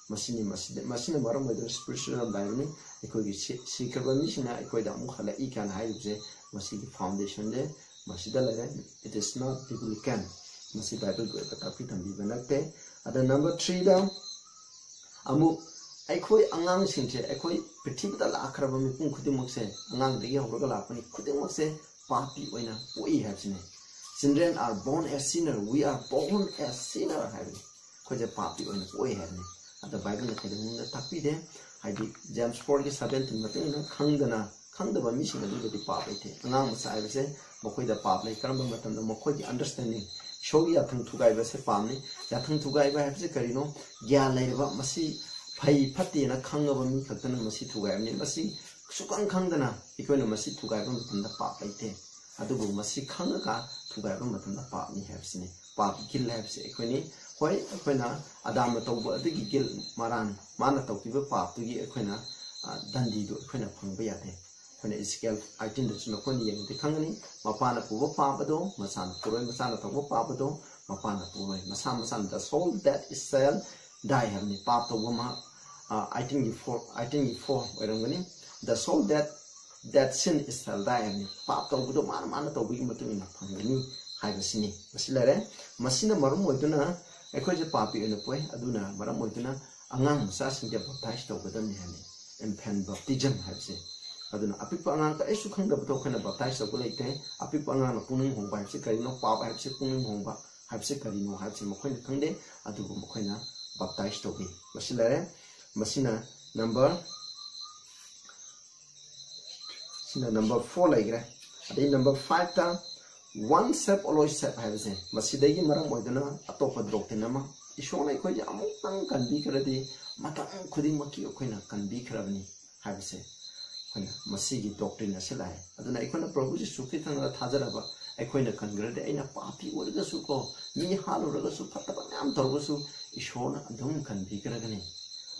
ꯃꯁꯤꯅꯤ, ꯃꯁꯤꯗ, ꯃꯁꯤꯅ ꯃꯔꯝ ꯑꯣꯏꯗꯨꯅ spiritual ꯂꯥꯏꯕꯅꯤ꯫ ꯑꯩꯈꯣꯏꯒꯤ ꯁꯤ-, ꯁꯤꯈ꯭ꯔꯕ ꯃꯤꯁꯤꯡꯅ ꯑꯩꯈꯣꯏꯗ ꯑꯃꯨꯛ ꯍꯜꯂꯛꯏ ꯀꯥꯏꯅ ꯍꯥꯏꯔꯤꯕꯁꯦ ꯃꯁꯤꯒꯤ foundation ꯁꯦ ꯃꯁꯤꯗ ꯂꯩꯔꯦ꯫ It is not biblical. ꯃꯁꯤ ꯕꯥꯏꯕꯜꯒꯤ ꯑꯣꯏꯕ ꯇꯥꯛꯄꯤ ꯇꯝꯕꯤꯕ ꯅꯠꯇꯦ꯫ ꯑꯗ number three ꯗ ꯑꯃꯨꯛ ꯑꯩꯈꯣꯏ ꯑꯉꯥꯡꯁꯤꯡꯁꯦ, ꯑꯩꯈꯣꯏ ꯄ꯭ꯔꯤꯊꯤꯕꯤꯗ ꯂꯥꯛꯈ꯭ꯔꯕ ꯃꯤꯄꯨꯝ ꯈꯨꯗꯤꯡꯃꯛꯁꯦ ꯑꯉꯥꯡꯗꯒꯤ ꯍꯧꯔꯒ ꯂꯥꯛꯄꯅꯤ, ꯈꯨꯗꯤꯡꯃꯛꯁꯦ ꯄꯥꯄꯤ ꯑꯣꯏꯅ ꯄꯣꯛꯏ ꯍꯥꯏꯕꯁꯤꯅꯤ꯫ Children are born as sinner, we are born as sinner ꯍꯥꯏꯕꯅꯤ꯫ ꯑꯩꯈꯣꯏꯁꯦ ꯄꯥꯄꯤ ꯑꯣꯏꯅ ꯄꯣꯛꯏ ꯍꯥꯏꯕꯅꯤ꯫ ꯑꯗ ꯕꯥꯏꯕꯜꯅ ꯀꯩꯗꯧꯅꯨꯡꯗ ꯇꯥꯛꯄꯤꯗꯦ꯫ ꯍꯥꯏꯗꯤ James four ꯒꯤ seventeen ꯃꯇꯨꯡ ꯏꯟꯅ ꯈꯪꯗꯅ, ꯈꯪꯗꯕ ꯃꯤꯁꯤꯡ ꯑꯗꯨꯗꯗꯤ ꯄꯥꯞ ꯂꯩꯇꯦ꯫ ꯑꯉꯥꯡ ꯃꯆꯥ ꯍꯥꯏꯕꯁꯦ ꯃꯈꯣꯏꯗ ꯄꯥꯞ ꯂꯩ꯫ ꯀꯔꯝꯕ ꯃꯇꯝꯗ? ꯃꯈꯣꯏꯒꯤ understanding, ꯏꯁꯣꯔꯒꯤ ꯌꯥꯊꯪ ꯊꯨꯒꯥꯏꯕꯁꯦ ꯄꯥꯞꯅꯤ꯫ ꯌꯥꯊꯪ ꯊꯨꯒꯥꯏꯕ ꯍꯥꯏꯕꯁꯦ ꯀꯔꯤꯅꯣ? ꯒ꯭ꯌꯥꯟ ꯂꯩꯔꯕ, ꯃꯁꯤ ꯐꯩ ꯐꯠꯇꯦꯅ ꯈꯪꯉꯕ ꯃꯤ ꯈꯛꯇꯅ ꯃꯁꯤ ꯊꯨꯒꯥꯏꯕꯅꯤ꯫ ꯃꯁꯤ ꯁꯨꯈꯪ ꯈꯪꯗꯅ ꯑꯩꯈꯣꯏꯅ ꯃꯁꯤ ꯊꯨꯒꯥꯏꯕ ꯃꯇꯝꯗ ꯄꯥꯞ ꯂꯩꯇꯦ꯫ ꯑꯗꯨꯕꯨ ꯃꯁꯤ ꯈꯪꯉꯒ ꯊꯨꯒꯥꯏꯕ ꯃꯇꯝꯗ ꯄꯥꯞꯅꯤ ꯍꯥꯏꯕꯁꯤꯅꯤ꯫ ꯄꯥꯞꯀꯤ ꯒꯤꯜ ꯍꯥꯏꯕꯁꯤ ꯑꯩꯈꯣꯏꯅꯤ꯫ ꯍꯣꯏ, ꯑꯩꯈꯣꯏꯅ ꯑꯗꯥꯝꯅ ꯇꯧꯕ ꯑꯗꯨꯒꯤ ꯒꯤꯜ, ꯃꯔꯥꯟ, ꯃꯥꯅ ꯇꯧꯈꯤꯕ ꯄꯥꯞꯇꯨꯒꯤ ꯑꯩꯈꯣꯏꯅ, ꯑ, ꯗꯟꯗꯤꯗꯨ ꯑꯩꯈꯣꯏꯅ ꯐꯪꯕ ꯌꯥꯗꯦ꯫ ꯑꯩꯈꯣꯏꯅ Ezekiel eighteenꯗꯁꯨ ꯅꯈꯣꯏꯅ ꯌꯦꯡꯉꯗꯤ ꯈꯪꯒꯅꯤ, ꯃꯄꯥꯅ ꯄꯨꯕ ꯄꯥꯞ ꯑꯗꯣ ꯃꯆꯥꯅ ꯄꯨꯔꯣꯏ, ꯃꯆꯥꯅ ꯇꯧꯕ ꯄꯥꯞ ꯑꯗꯣ ꯃꯄꯥꯅ ꯄꯨꯔꯣꯏ, ꯃꯁꯥ ꯃꯁꯥꯅ, "The soul that is shall die" ꯍꯥꯏꯕꯅꯤ꯫ ꯄꯥꯞ ꯇꯧꯕ ꯃꯍꯥꯛ, ꯑ, eighteenꯒꯤ four, eighteenꯒꯤ four ꯑꯣꯏꯔꯝꯒꯅꯤ꯫ "The soul that, that sin is shall die" ꯍꯥꯏꯕꯅꯤ꯫ ꯄꯥꯞ ꯇꯧꯕꯗꯣ ꯃꯥꯅ ꯃꯥꯅ ꯇꯧꯕꯒꯤ ꯃꯇꯨꯡ ꯏꯟꯅ ꯐꯪꯒꯅꯤ ꯍꯥꯏꯕꯁꯤꯅꯤ꯫ ꯃꯁꯤ ꯂꯩꯔꯦ꯫ ꯃꯁꯤꯅ ꯃꯔꯝ ꯑꯣꯏꯗꯨꯅ ꯑꯩꯈꯣꯏꯁꯦ ꯄꯥꯄꯤ ꯑꯣꯏꯅ ꯄꯣꯛꯏ꯫ ꯑꯗꯨꯅ ꯃꯔꯝ ꯑꯣꯏꯗꯨꯅ ꯑꯉꯥꯡ ꯃꯆꯥꯁꯤꯡꯁꯦ baptize ꯇꯧꯒꯗꯕꯅꯤ ꯍꯥꯏꯕꯅꯤ, infant baptism ꯍꯥꯏꯕꯁꯦ꯫ ꯑꯗꯨꯅ ꯑꯄꯤꯛꯄ ꯑꯉꯥꯡ ꯀꯔꯤꯁꯨ ꯈꯪꯗꯕꯗꯣ ꯑꯩꯈꯣꯏꯅ baptize ꯇꯧꯕ ꯂꯩꯇꯦ꯫ ꯑꯄꯤꯛꯄ ꯑꯉꯥꯡꯅ ꯄꯨꯛꯅꯤꯡ ꯍꯣꯡꯕ ꯍꯥꯏꯕꯁꯤ ꯀꯔꯤꯅꯣ? ꯄꯥꯞ ꯍꯥꯏꯕꯁꯤ ꯄꯨꯛꯅꯤꯡ ꯍꯣꯡꯕ ꯍꯥꯏꯕꯁꯤ ꯀꯔꯤꯅꯣ ꯍꯥꯏꯕꯁꯤ ꯃꯈꯣꯏꯅ ꯈꯪꯗꯦ꯫ ꯑꯗꯨꯕꯨ ꯃꯈꯣꯏꯅ baptize ꯇꯧꯏ꯫ ꯃꯁꯤ ꯂꯩꯔꯦ꯫ ꯃꯁꯤꯅ number, ꯁꯤꯅ number four ꯂꯩꯈ꯭ꯔꯦ꯫ ꯑꯗꯩ number fiveꯇ "Once saved, always saved" ꯍꯥꯏꯕꯁꯦ, ꯃꯁꯤꯗꯒꯤ ꯃꯔꯝ ꯑꯣꯏꯗꯨꯅ ꯑꯇꯣꯞꯄ doctrine ꯑꯃ, ꯏꯁꯣꯔꯅ ꯑꯩꯈꯣꯏꯁꯦ ꯑꯃꯨꯛꯇꯪ ꯀꯟꯕꯤꯈ꯭ꯔꯗꯤ ꯃꯇꯝ ꯈꯨꯗꯤꯡꯃꯛꯀꯤ ꯑꯩꯈꯣꯏꯅ ꯀꯟꯕꯤꯈ꯭ꯔꯕꯅꯤ ꯍꯥꯏꯕꯁꯦ, ꯑꯩꯈꯣꯏꯅ ꯃꯁꯤꯒꯤ doctrine ꯑꯁꯤ ꯂꯥꯛꯑꯦ꯫ ꯑꯗꯨꯅ ꯑꯩꯈꯣꯏꯅ ꯄ꯭ꯔꯚꯨ ꯖꯤꯁꯨ ꯈ꯭ꯔꯤꯁꯇꯗ ꯊꯥꯖꯔꯕ ꯑꯩꯈꯣꯏꯅ ꯀꯟꯈ꯭ꯔꯗꯤ, ꯑꯩꯅ ꯄꯥꯄꯤ ꯑꯣꯏꯔꯒꯁꯨ ꯀꯣ, ꯃꯤ ꯍꯥꯠꯂꯨꯔꯒꯁꯨ, ꯐꯠꯇꯕ ꯃꯌꯥꯝ ꯇꯧꯔꯒꯁꯨ, ꯏꯁꯣꯔꯅ ꯑꯗꯨꯝ ꯀꯟꯕꯤꯈ꯭ꯔꯒꯅꯤ꯫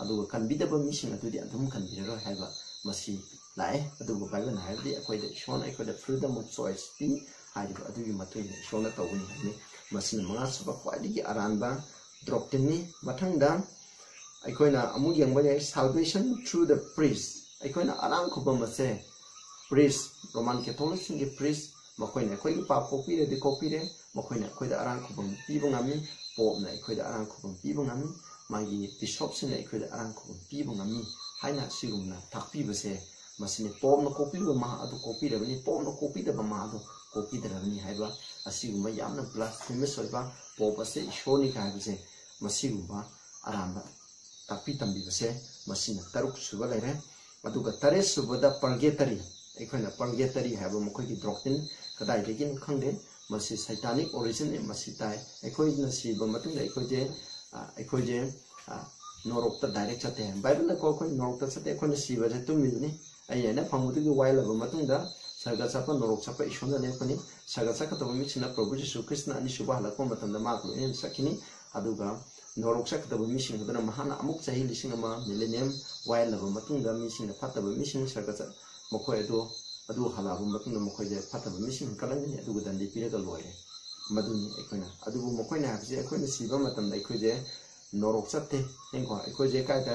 ꯑꯗꯨꯒ ꯀꯟꯕꯤꯗꯕ ꯃꯤꯁꯤꯡ ꯑꯗꯨꯗꯤ ꯑꯗꯨꯝ ꯀꯟꯕꯤꯔꯔꯣꯏ ꯍꯥꯏꯕ ꯃꯁꯤ ꯂꯥꯛꯑꯦ꯫ ꯑꯗꯨꯕꯨ ꯕꯥꯏꯕꯜꯅ ꯍꯥꯏꯕꯗꯤ ꯑꯩꯈꯣꯏꯗ, ꯏꯁꯣꯔꯅ ꯑꯩꯈꯣꯏꯗ freedom of choice ꯄꯤ ꯍꯥꯏꯔꯤꯕ ꯑꯗꯨꯒꯤ ꯃꯇꯨꯡ ꯏꯟꯅ ꯏꯁꯣꯔꯅ ꯇꯧꯒꯅꯤ ꯍꯥꯏꯕꯅꯤ꯫ ꯃꯁꯤꯅ ꯃꯉꯥꯁꯨꯕ ꯈ꯭ꯋꯥꯏꯗꯒꯤ ꯑꯔꯥꯟꯕ doctrineꯅꯤ꯫ ꯃꯊꯪꯗ ꯑꯩꯈꯣꯏꯅ ꯑꯃꯨꯛ ꯌꯦꯡꯕ ꯌꯥꯏ, salvation through the priest꯫ ꯑꯩꯈꯣꯏꯅ ꯑꯔꯥꯝ ꯈꯨꯕꯝ ꯑꯁꯦ priest, Roman Catholicꯁꯤꯡꯒꯤ priest, ꯃꯈꯣꯏꯅ ꯑꯩꯈꯣꯏꯒꯤ ꯄꯥꯞ ꯀꯣꯛꯄꯤꯔꯗꯤ ꯀꯣꯛꯄꯤꯔꯦ, ꯃꯈꯣꯏꯅ ꯑꯩꯈꯣꯏꯗ ꯑꯔꯥꯝ ꯈꯨꯕꯝ ꯄꯤꯕ ꯉꯝꯃꯤ, ꯄꯣꯞꯅ ꯑꯩꯈꯣꯏꯗ ꯑꯔꯥꯝ ꯈꯨꯕꯝ ꯄꯤꯕ ꯉꯝꯃꯤ, ꯃꯥꯒꯤ bishopꯁꯤꯡꯅ ꯑꯩꯈꯣꯏꯗ ꯑꯔꯥꯝ ꯈꯨꯕꯝ ꯄꯤꯕ ꯉꯝꯃꯤ ꯍꯥꯏꯅ ꯑꯁꯤꯒꯨꯝꯅ ꯇꯥꯛꯄꯤꯕꯁꯦ, ꯃꯁꯤꯅꯤ꯫ ꯄꯣꯞꯅ ꯀꯣꯛꯄꯤꯕ ꯃꯍꯥꯛ ꯑꯗꯨ ꯀꯣꯛꯄꯤꯔꯕꯅꯤ, ꯄꯣꯞꯅ ꯀꯣꯛꯄꯤꯗꯕ ꯃꯍꯥꯛ ꯑꯗꯨ ꯀꯣꯛꯄꯤꯗ꯭ꯔꯕꯅꯤ ꯍꯥꯏꯕ ꯑꯁꯤꯒꯨꯝꯕ ꯌꯥꯝꯅ blasphemous ꯑꯣꯏꯕ, ꯄꯣꯞ ꯑꯁꯦ ꯏꯁꯣꯔꯅꯤ ꯀꯥꯏ ꯍꯥꯏꯕꯁꯦ, ꯃꯁꯤꯒꯨꯝꯕ ꯑꯔꯥꯟꯕ ꯇꯥꯛꯄꯤ ꯇꯝꯕꯤꯕꯁꯦ ꯃꯁꯤꯅ ꯇꯔꯨꯛ ꯁꯨꯕ ꯂꯩꯔꯦ꯫ ꯑꯗꯨꯒ ꯇꯔꯦꯠ ꯁꯨꯕꯗ purgatory, ꯑꯩꯈꯣꯏꯅ purgatory ꯍꯥꯏꯕ ꯃꯈꯣꯏꯒꯤ doctrine ꯀꯗꯥꯏꯗꯒꯤꯅꯣ ꯈꯪꯗꯦ, ꯃꯁꯤ satanic originꯅꯤ꯫ ꯃꯁꯤ ꯇꯥꯏ, ꯑꯩꯈꯣꯏꯅ ꯁꯤꯕ ꯃꯇꯨꯡꯗ ꯑꯩꯈꯣꯏꯁꯦ ꯑ, ꯑꯩꯈꯣꯏꯁꯦ ꯑ, ꯅꯣꯔꯣꯛꯇ direct ꯆꯠꯇꯦ꯫ ꯕꯥꯏꯕꯜꯅꯀꯣ ꯑꯩꯈꯣꯏ ꯅꯣꯔꯣꯛꯇ ꯆꯠꯇꯦ, ꯑꯩꯈꯣꯏꯅ ꯁꯤꯕꯁꯦ ꯇꯨꯝꯃꯤꯕꯅꯤ꯫ ꯑꯩ ꯑꯩꯅ ꯐꯪꯕꯗꯒꯤ ꯋꯥꯏꯜꯂꯕ ꯃꯇꯨꯡꯗ ꯁꯔꯒ ꯆꯠꯄ, ꯅꯣꯔꯣꯛ ꯆꯠꯄ ꯏꯁꯣꯔꯅ ꯂꯦꯞꯀꯅꯤ꯫ ꯁꯔꯒ ꯆꯠꯀꯗꯕ ꯃꯤꯁꯤꯡꯅ ꯄ꯭ꯔꯚꯨ ꯖꯤꯁꯨ ꯈ꯭ꯔꯤꯁꯇꯅ ꯑꯅꯤꯁꯨꯕ ꯍꯜꯂꯛꯄ ꯃꯇꯝꯗ ꯃꯥꯒ ꯂꯣꯏꯅꯅ ꯆꯠꯈꯤꯅꯤ꯫ ꯑꯗꯨꯒ ꯅꯣꯔꯣꯛ ꯆꯠꯀꯗꯕ ꯃꯤꯁꯤꯡ ꯑꯗꯨꯅ ꯃꯍꯥꯛꯅ ꯑꯃꯨꯛ ꯆꯍꯤ ꯂꯤꯁꯤꯡ ꯑꯃ millennium ꯋꯥꯏꯜꯂꯕ ꯃꯇꯨꯡꯗ ꯃꯤꯁꯤꯡꯅ, ꯐꯠꯇꯕ ꯃꯤꯁꯤꯡ ꯁꯔꯒ ꯆꯠ-, ꯃꯈꯣꯏ ꯑꯗꯨ, ꯑꯗꯨ ꯍꯜꯂꯛꯑꯕ ꯃꯇꯨꯡꯗ ꯃꯈꯣꯏꯁꯦ ꯐꯠꯇꯕ ꯃꯤꯁꯤꯡ ꯍꯦꯟꯀꯠꯂꯛꯀꯅꯤ, ꯑꯗꯨꯒ ꯗꯟꯗꯤ ꯄꯤꯔꯒ ꯂꯣꯏꯔꯦ꯫ ꯃꯗꯨꯅꯤ ꯑꯩꯈꯣꯏꯅ, ꯑꯗꯨꯕꯨ ꯃꯈꯣꯏꯅ ꯍꯥꯏꯕꯁꯦ ꯑꯩꯈꯣꯏꯅ ꯁꯤꯕ ꯃꯇꯝꯗ ꯑꯩꯈꯣꯏꯁꯦ ꯅꯣꯔꯣꯛ ꯆꯠꯇꯦ꯫ ꯌꯦꯡꯀꯣ, ꯑꯩꯈꯣꯏꯁꯦ ꯀꯥꯏꯗ,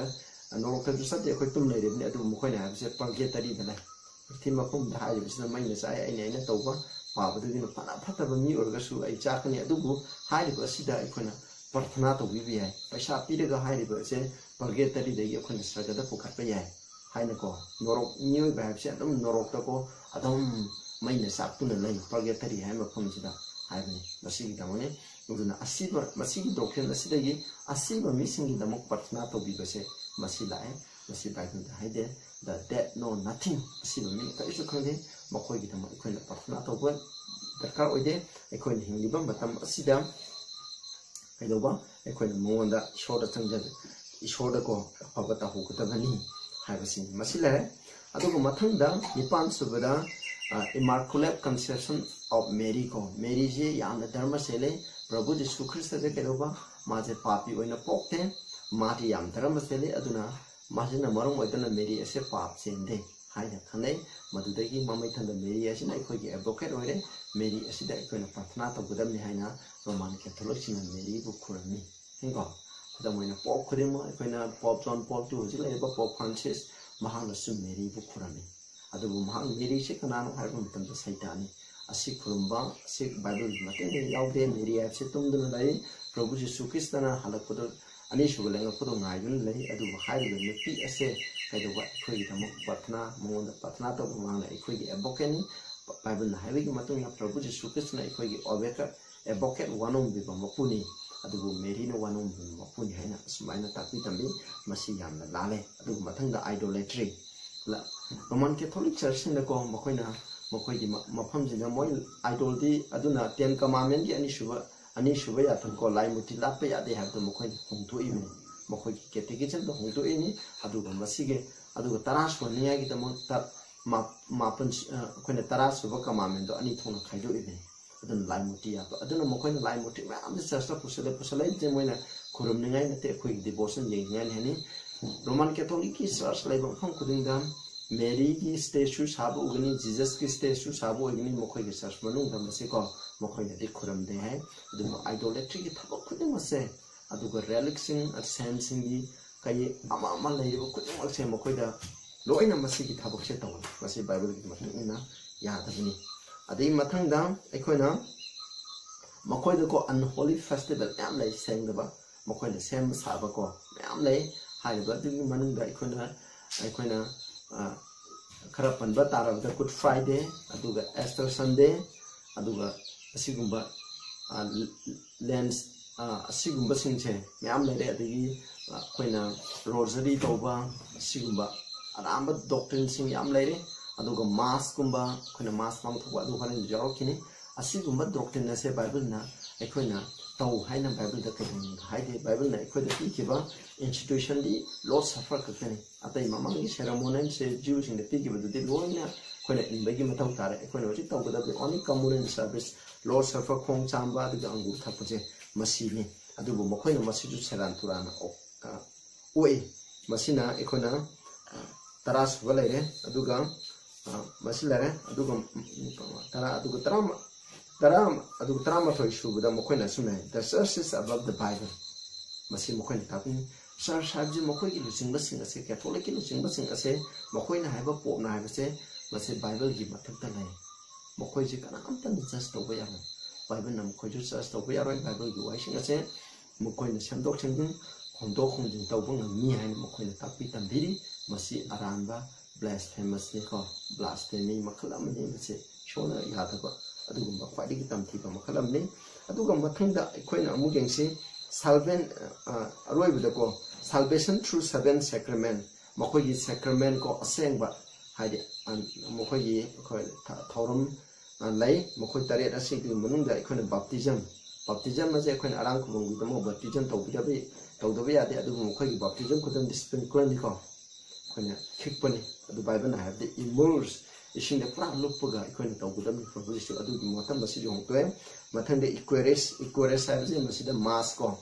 ꯅꯣꯔꯣꯛꯇꯁꯨ ꯆꯠꯇꯦ, ꯑꯩꯈꯣꯏ ꯇꯨꯝ ꯂꯩꯔꯤꯕꯅꯤ꯫ ꯑꯗꯨꯕꯨ ꯃꯈꯣꯏꯅ ꯍꯥꯏꯕꯁꯦ purgatoryꯗ ꯂꯩ꯫ ꯄ꯭ꯔꯤꯊꯤꯕꯤ ꯃꯐꯝꯗ ꯍꯥꯏꯔꯤꯕꯁꯤꯅ ꯃꯩꯅ ꯆꯥꯏ, ꯑꯩꯅ, ꯑꯩꯅ ꯇꯧꯕ ꯄꯥꯕꯗꯨꯒꯤꯅ ꯐꯅ ꯐꯠꯇꯕ ꯃꯤ ꯑꯣꯏꯔꯒꯁꯨ ꯑꯩ ꯆꯥꯛꯀꯅꯤ꯫ ꯑꯗꯨꯕꯨ ꯍꯥꯏꯔꯤꯕ ꯑꯁꯤꯗ ꯑꯩꯈꯣꯏꯅ ꯄ꯭ꯔꯊꯅꯥ ꯇꯧꯕꯤꯕ ꯌꯥꯏ꯫ ꯄꯩꯁꯥ ꯄꯤꯔꯒ ꯍꯥꯏꯔꯤꯕ ꯑꯁꯦ purgatoryꯗꯒꯤ ꯑꯩꯈꯣꯏꯅ ꯁꯔꯒꯗ ꯄꯨꯈꯠꯄ ꯌꯥꯏ ꯍꯥꯏꯅꯀꯣ꯫ ꯅꯣꯔꯣꯛ, ꯃꯤꯑꯣꯏꯕ ꯍꯥꯏꯕꯁꯦ ꯑꯗꯨꯝ ꯅꯣꯔꯣꯛꯇꯀꯣ, ꯑꯗꯨꯝ ꯃꯩꯅ ꯆꯥꯛꯇꯨꯅ ꯂꯩ, purgatory ꯍꯥꯏꯕ ꯃꯐꯝꯁꯤꯗ ꯍꯥꯏꯕꯅꯤ꯫ ꯃꯁꯤꯒꯤꯗꯃꯛꯅꯤ꯫ ꯑꯗꯨꯅ ꯑꯁꯤꯕ, ꯃꯁꯤꯒꯤ doctrine ꯑꯁꯤꯗꯒꯤ ꯑꯁꯤꯕ ꯃꯤꯁꯤꯡꯒꯤꯗꯃꯛ ꯄ꯭ꯔꯊꯅꯥ ꯇꯧꯕꯤꯕꯁꯦ ꯃꯁꯤ ꯂꯥꯛꯑꯦ꯫ ꯃꯁꯤ ꯕꯥꯏꯕꯜꯗ ꯍꯥꯏꯗꯦ, "The dead know nothing"꯫ ꯑꯁꯤꯕ ꯃꯤꯅ ꯀꯔꯤꯁꯨ ꯈꯪꯗꯦ꯫ ꯃꯈꯣꯏꯒꯤꯗꯃꯛ ꯑꯩꯈꯣꯏꯅ ꯄ꯭ꯔꯊꯅꯥ ꯇꯧꯕ ꯗꯔꯀꯥꯔ ꯑꯣꯏꯗꯦ꯫ ꯑꯩꯈꯣꯏꯅ ꯍꯤꯡꯂꯤꯕ ꯃꯇꯝ ꯑꯁꯤꯗ ꯀꯩꯗꯧꯕ? ꯑꯩꯈꯣꯏꯅ ꯃꯉꯣꯟꯗ, ꯏꯁꯣꯔꯗ ꯆꯪꯖ-, ꯏꯁꯣꯔꯗꯀꯣ ꯑꯐꯕ ꯇꯧꯍꯧꯒꯗꯕꯅꯤ ꯍꯥꯏꯕꯁꯤꯅꯤ꯫ ꯃꯁꯤ ꯂꯩꯔꯦ꯫ ꯑꯗꯨꯒ ꯃꯊꯪꯗ ꯅꯤꯄꯥꯟ ꯁꯨꯕꯗ, ꯑ, Immaculate Conception of Mary ꯀꯣ, ꯃꯦꯔꯤꯁꯦ ꯌꯥꯝꯅ ꯙꯔꯃ ꯆꯦꯜꯂꯤ꯫ ꯄ꯭ꯔꯚꯨ ꯖꯤꯁꯨ ꯈ꯭ꯔꯤꯁꯇꯁꯦ ꯀꯩꯗꯧꯕ? ꯃꯥꯁꯦ ꯄꯥꯄꯤ ꯑꯣꯏꯅ ꯄꯣꯛꯇꯦ꯫ ꯃꯥꯗꯤ ꯌꯥꯝ ꯙꯔꯃ ꯆꯦꯜꯂꯤ꯫ ꯑꯗꯨꯅ ꯃꯁꯤꯅ ꯃꯔꯝ ꯑꯣꯏꯗꯨꯅ ꯃꯦꯔꯤ ꯑꯁꯦ ꯄꯥꯞ ꯆꯦꯟꯗꯦ ꯍꯥꯏꯅ ꯈꯟꯅꯩ꯫ ꯃꯗꯨꯗꯒꯤ ꯃꯃꯩꯊꯪꯗ ꯃꯦꯔꯤ ꯑꯁꯤꯅ ꯑꯩꯈꯣꯏꯒꯤ advocate ꯑꯣꯏꯔꯦ꯫ ꯃꯦꯔꯤ ꯑꯁꯤꯗ ꯑꯩꯈꯣꯏꯅ ꯄ꯭ꯔꯊꯅꯥ ꯇꯧꯒꯗꯕꯅꯤ ꯍꯥꯏꯅ ꯔꯣꯃꯥꯟ ꯀꯦꯊꯣꯂꯤꯛꯁꯤꯡꯅ ꯃꯦꯔꯤꯕꯨ ꯈꯨꯔꯨꯝꯃꯤ꯫ ꯌꯦꯡꯉꯣ, ꯈꯨꯗꯝ ꯑꯣꯏꯅ ꯄꯣꯞ ꯈꯨꯗꯤꯡꯃꯛ ꯑꯩꯈꯣꯏꯅ ꯄꯣꯞ ꯖꯣꯟ ꯄꯣꯞ ꯇꯨ, ꯍꯧꯖꯤꯛ ꯂꯩꯔꯤꯕ ꯄꯣꯞ ꯐ꯭ꯔꯥꯟꯁꯤꯁ, ꯃꯍꯥꯛꯅꯁꯨ ꯃꯦꯔꯤꯕꯨ ꯈꯨꯔꯝꯃꯤ꯫ ꯑꯗꯨꯕꯨ ꯃꯍꯥꯛ ꯃꯦꯔꯤꯁꯤ ꯀꯅꯥꯅꯣ ꯍꯥꯏꯕ ꯃꯇꯝꯗ ꯁꯩꯇꯥꯟꯅꯤ꯫ ꯑꯁꯤ ꯈꯨꯔꯨꯝꯕ ꯑꯁꯤ ꯕꯥꯏꯕꯜꯒꯤ ꯃꯇꯦꯡ ꯌꯥꯎꯗꯦ꯫ ꯃꯦꯔꯤ ꯍꯥꯏꯕꯁꯤ ꯇꯨꯝꯗꯨꯅ ꯂꯩ꯫ ꯄ꯭ꯔꯚꯨ ꯖꯤꯁꯨ ꯈ꯭ꯔꯤꯁꯇꯅ ꯍꯜꯂꯛꯄꯗꯨ, ꯑꯅꯤꯁꯨꯕ ꯂꯦꯡꯉꯛꯄꯗꯨ ꯉꯥꯏꯗꯨꯅ ꯂꯩ꯫ ꯑꯗꯨꯕꯨ ꯍꯥꯏꯔꯤꯕ ꯅꯨꯄꯤ ꯑꯁꯦ ꯀꯩꯗꯧꯕ? ꯑꯩꯈꯣꯏꯒꯤꯗꯃꯛ ꯄ꯭ꯔꯊꯅꯥ, ꯃꯉꯣꯟꯗ ꯄ꯭ꯔꯊꯅꯥ ꯇꯧꯕ, ꯃꯍꯥꯛꯅ ꯑꯩꯈꯣꯏꯒꯤ advocateꯅꯤ꯫ ꯕꯥꯏꯕꯜꯅ ꯍꯥꯏꯕꯒꯤ ꯃꯇꯨꯡ ꯏꯟꯅ ꯄ꯭ꯔꯚꯨ ꯖꯤꯁꯨ ꯈ꯭ꯔꯤꯁꯇꯅ ꯑꯩꯈꯣꯏꯒꯤ advocate, advocate ꯋꯥꯅꯣꯝꯕꯤꯕ ꯃꯄꯨꯅꯤ꯫ ꯑꯗꯨꯕꯨ ꯃꯦꯔꯤꯅ ꯋꯥꯅꯣꯝꯕ ꯃꯄꯨꯅꯤ ꯍꯥꯏꯅ ꯑꯁꯨꯃꯥꯏꯅ ꯇꯥꯛꯄꯤ ꯇꯝꯕꯤ꯫ ꯃꯁꯤ ꯌꯥꯝꯅ ꯂꯥꯜꯂꯦ꯫ ꯑꯗꯨꯒ ꯃꯊꯪꯗ idolatry꯫ ꯂ-, Roman Catholic Churchꯁꯤꯡꯅꯀꯣ, ꯃꯈꯣꯏꯅ, ꯃꯈꯣꯏꯒꯤ ꯃ-, ꯃꯐꯝꯁꯤꯗ ꯃꯣꯏ idolꯗꯤ ꯑꯗꯨꯅ Ten Commandmentꯀꯤ ꯑꯅꯤꯁꯨꯕ, ꯑꯅꯤꯁꯨꯕ ꯌꯥꯊꯪꯀꯣ, ꯂꯥꯏ ꯃꯨꯔꯇꯤ ꯂꯥꯠꯄ ꯌꯥꯗꯦ ꯍꯥꯏꯕꯗꯣ ꯃꯈꯣꯏꯅ ꯍꯣꯡꯗꯣꯛꯏꯕꯅꯤ꯫ ꯃꯈꯣꯏꯒꯤ catechismꯗ ꯍꯣꯡꯗꯣꯛꯏꯅꯤ꯫ ꯑꯗꯨꯒ ꯃꯁꯤꯒꯤ, ꯑꯗꯨꯒ ꯇꯔꯥ ꯁꯨꯍꯟꯅꯤꯡꯉꯥꯏꯒꯤꯗꯃꯛꯇ ꯃꯥ-, ꯃꯥꯄꯟ, ꯑ, ꯑꯩꯈꯣꯏꯅ ꯇꯔꯥ ꯁꯨꯕ commandmentꯗꯣ ꯑꯅꯤ ꯊꯣꯛꯅ ꯈꯥꯏꯗꯣꯛꯏꯕꯅꯤ꯫ ꯑꯗꯨꯅ ꯂꯥꯏ ꯃꯨꯔꯇꯤ ꯌꯥꯕ꯫ ꯑꯗꯨꯅ ꯃꯈꯣꯏꯅ ꯂꯥꯏ ꯃꯨꯔꯇꯤ ꯃꯌꯥꯝꯁꯦ churchꯇ ꯄꯨꯁꯜꯂꯦ, ꯄꯨꯁꯜꯂꯛꯏꯁꯦ ꯃꯣꯏꯅ ꯈꯨꯔꯨꯝꯅꯤꯡꯉꯥꯏ ꯅꯠꯇꯦ, ꯑꯩꯈꯣꯏꯒꯤ devotion ꯌꯦꯡꯅꯤꯡꯉꯥꯏꯅꯤ ꯍꯥꯏꯅꯤ꯫ Roman Catholicꯀꯤ church ꯂꯩꯕ ꯃꯐꯝ ꯈꯨꯗꯤꯡꯗ ꯃꯦꯔꯤꯒꯤ statue ꯁꯥꯕ ꯎꯒꯅꯤ, ꯖꯤꯖꯁꯀꯤ statue ꯁꯥꯕ ꯑꯣꯏꯒꯅꯤ꯫ ꯃꯈꯣꯏꯒꯤ church ꯃꯅꯨꯡꯗ ꯃꯁꯤꯀꯣ, ꯃꯈꯣꯏꯅꯗꯤ ꯈꯨꯔꯨꯝꯗꯦ ꯍꯥꯏ꯫ ꯑꯗꯨꯕꯨ idolatryꯒꯤ ꯊꯕꯛ ꯈꯨꯗꯤꯡꯃꯛꯁꯦ, ꯑꯗꯨꯒ relicꯁꯤꯡ, saintꯁꯤꯡꯒꯤ ꯀꯩ ꯑꯃ ꯑꯃ ꯂꯩꯔꯤꯕ ꯈꯨꯗꯤꯡꯃꯛꯁꯦ ꯃꯈꯣꯏꯗ ꯂꯣꯏꯅ ꯃꯁꯤꯒꯤ ꯊꯕꯛꯁꯦ ꯇꯧꯏ꯫ ꯃꯁꯤ Bibleꯒꯤ ꯃꯇꯨꯡ ꯏꯟꯅ ꯌꯥꯗꯕꯅꯤ꯫ ꯑꯗꯩ ꯃꯊꯪꯗ ꯑꯩꯈꯣꯏꯅ ꯃꯈꯣꯏꯗꯀꯣ unholy festival ꯃꯌꯥꯝ ꯂꯩ, ꯁꯦꯡꯗꯕ, ꯃꯈꯣꯏꯅ ꯁꯦꯝꯕ ꯁꯥꯕꯀꯣ ꯃꯌꯥꯝ ꯂꯩ꯫ ꯍꯥꯏꯔꯤꯕ ꯑꯗꯨꯒꯤ ꯃꯅꯨꯡꯗ ꯑꯩꯈꯣꯏꯅ, ꯑꯩꯈꯣꯏꯅ, ꯑ, ꯈꯔ ꯄꯟꯕ ꯇꯥꯔꯕꯗ Good Friday, ꯑꯗꯨꯒ Easter Sunday, ꯑꯗꯨꯒ ꯑꯁꯤꯒꯨꯝꯕ, ꯑ, Lent, ꯑ, ꯑꯁꯤꯒꯨꯝꯕꯁꯤꯡꯁꯦ ꯃꯌꯥꯝ ꯂꯩꯔꯦ꯫ ꯑꯗꯒꯤ, ꯑ, ꯑꯩꯈꯣꯏꯅ rosary ꯇꯧꯕ, ꯑꯁꯤꯒꯨꯝꯕ ꯑꯔꯥꯟꯕ doctrineꯁꯤꯡ ꯌꯥꯝ ꯂꯩꯔꯦ꯫ ꯑꯗꯨꯒ Massꯀꯨꯝꯕ, ꯑꯩꯈꯣꯏꯅ Mass ꯄꯥꯡꯊꯣꯛꯄ, ꯑꯗꯨ ꯍꯣꯔꯦꯟ ꯌꯥꯎꯔꯛꯈꯤꯅꯤ꯫ ꯑꯁꯤꯒꯨꯝꯕ doctrine ꯑꯁꯦ Bibleꯅ ꯑꯩꯈꯣꯏꯅ ꯇꯧ ꯍꯥꯏꯅ Bibleꯗ ꯀꯩꯗꯧꯅꯨꯡꯗ ꯍꯥꯏꯗꯦ꯫ Bibleꯅ ꯑꯩꯈꯣꯏꯗ ꯄꯤꯈꯤꯕ institutionꯗꯤ Lord Supper ꯈꯛꯇꯅꯤ꯫ ꯑꯇꯩ ꯃꯃꯥꯡꯒꯤ ceremonialꯁꯦ Jewꯁꯤꯡꯗ ꯄꯤꯈꯤꯕꯗꯨꯗꯤ ꯂꯣꯏꯅ ꯑꯩꯈꯣꯏꯅ ꯏꯟꯕꯒꯤ ꯃꯊꯧ ꯇꯥꯔꯦ꯫ ꯑꯩꯈꯣꯏꯅ ꯍꯧꯖꯤꯛ ꯇꯧꯒꯗꯕꯗꯤ only communion service, Lord Supper, ꯈꯣꯡ ꯆꯥꯝꯕ, ꯑꯗꯨꯒ ꯑꯪꯒꯨꯔ ꯊꯛꯄꯁꯦ, ꯃꯁꯤꯅꯤ꯫ ꯑꯗꯨꯕꯨ ꯃꯈꯣꯏꯅ ꯃꯁꯤꯁꯨ ꯁꯦꯔꯥꯟ ꯇꯨꯔꯥꯟꯅ ꯑꯣꯛ-, ꯑ, ꯑꯣꯛꯏ꯫ ꯃꯁꯤꯅ ꯑꯩꯈꯣꯏꯅ, ꯑ, ꯇꯔꯥ ꯁꯨꯕ ꯂꯩꯔꯦ, ꯑꯗꯨꯒ, ꯑ, ꯃꯁꯤ ꯂꯩꯔꯦ, ꯑꯗꯨꯒ, ꯎꯝ, ꯇꯔꯥ, ꯑꯗꯨꯒ ꯇꯔꯥ, ꯇꯔꯥ, ꯑꯗꯨꯒ ꯇꯔꯥꯃꯥꯊꯣꯏ ꯁꯨꯕꯗ ꯃꯈꯣꯏꯅ ꯑꯁꯨꯝꯅ ꯍꯥꯏ, "The church is above the Bible." ꯃꯁꯤ ꯃꯈꯣꯏꯅ ꯇꯥꯛꯄꯤꯅꯤ꯫ Church ꯍꯥꯏꯕꯁꯤ ꯃꯈꯣꯏꯒꯤ ꯂꯨꯆꯤꯡꯕꯁꯤꯡ ꯑꯁꯦ, Catholicꯀꯤ ꯂꯨꯆꯤꯡꯕꯁꯤꯡ ꯑꯁꯦ, ꯃꯈꯣꯏꯅ ꯍꯥꯏꯕ Popeꯅ ꯍꯥꯏꯕꯁꯦ, ꯃꯁꯤ Bibleꯒꯤ ꯃꯊꯛꯇ ꯂꯩ꯫ ꯃꯈꯣꯏꯁꯦ ꯀꯅꯥꯝꯇꯅ judge ꯇꯧꯕ ꯌꯥꯔꯣꯏ꯫ Bibleꯅ ꯃꯈꯣꯏꯁꯨ judge ꯇꯧꯕ ꯌꯥꯔꯣꯏ꯫ Bibleꯒꯤ ꯋꯥꯍꯩꯁꯤꯡ ꯑꯁꯦ ꯃꯈꯣꯏꯅ ꯁꯦꯝꯗꯣꯛ ꯁꯦꯝꯖꯤꯟ, ꯍꯣꯡꯗꯣꯛ ꯍꯣꯡꯖꯤꯟ ꯇꯧꯕ ꯉꯝꯃꯤ ꯍꯥꯏꯅ ꯃꯈꯣꯏꯅ ꯇꯥꯛꯄꯤ ꯇꯝꯕꯤꯔꯤ꯫ ꯃꯁꯤ ꯑꯔꯥꯟꯕ blasphemousꯅꯤꯀꯣ, blasphemy ꯃꯈꯜ ꯑꯃꯅꯤ꯫ ꯃꯁꯤ ꯏꯁꯣꯔꯅ ꯌꯥꯗꯕ ꯑꯗꯨꯒꯨꯝꯕ ꯈ꯭ꯋꯥꯏꯗꯒꯤ ꯇꯝꯊꯤꯕ ꯃꯈꯜ ꯑꯃꯅꯤ꯫ ꯑꯗꯨꯒ ꯃꯊꯪꯗ ꯑꯩꯈꯣꯏꯅ ꯑꯃꯨꯛ ꯌꯦꯡꯁꯤ, salvation, ꯑ, ꯑꯔꯣꯏꯕꯗꯀꯣ, salvation through seven sacrament, ꯃꯈꯣꯏꯒꯤ sacrament ꯀꯣ, ꯑꯁꯦꯡꯕ, ꯍꯥꯏꯗꯤ, ꯑ, ꯃꯈꯣꯏꯒꯤ ꯑꯩꯈꯣꯏ ꯊ-, ꯊꯧꯔꯝ, ꯑ, ꯂꯩ꯫ ꯃꯈꯣꯏ ꯇꯔꯦꯠ ꯑꯁꯤꯒꯤ ꯃꯅꯨꯡꯗ ꯑꯩꯈꯣꯏꯅ baptism, baptism ꯑꯁꯦ ꯑꯩꯈꯣꯏꯅ ꯑꯔꯥꯡ ꯈꯨꯕꯝꯒꯤꯗꯃꯛ baptism ꯇꯧꯕꯤꯗꯕ, ꯇꯧꯗꯕ ꯌꯥꯗꯦ, ꯑꯗꯨꯕꯨ ꯃꯈꯣꯏꯒꯤ baptism ꯈꯨꯗꯝꯗꯤ sprinkleꯅꯤꯀꯣ, ꯑꯩꯈꯣꯏꯅ ꯈꯤꯛꯄꯅꯤ꯫ ꯑꯗꯨ ꯕꯥꯏꯕꯜꯅ ꯍꯥꯏꯕꯗꯤ immerse, ꯏꯁꯤꯡꯗ ꯄꯨꯔꯥ ꯂꯨꯞꯄꯒ ꯑꯩꯈꯣꯏꯅ ꯇꯧꯒꯗꯕꯅꯤ꯫ ꯄ꯭ꯔꯚꯨ ꯖꯤꯁꯨ ꯑꯗꯨꯒꯤ ꯃꯇꯝ ꯑꯁꯤꯁꯨ ꯍꯣꯡꯗꯣꯛꯑꯦ꯫ ꯃꯊꯪꯗ Eucharist, Eucharist ꯍꯥꯏꯕꯁꯤ ꯃꯁꯤꯗ Mass ꯀꯣ,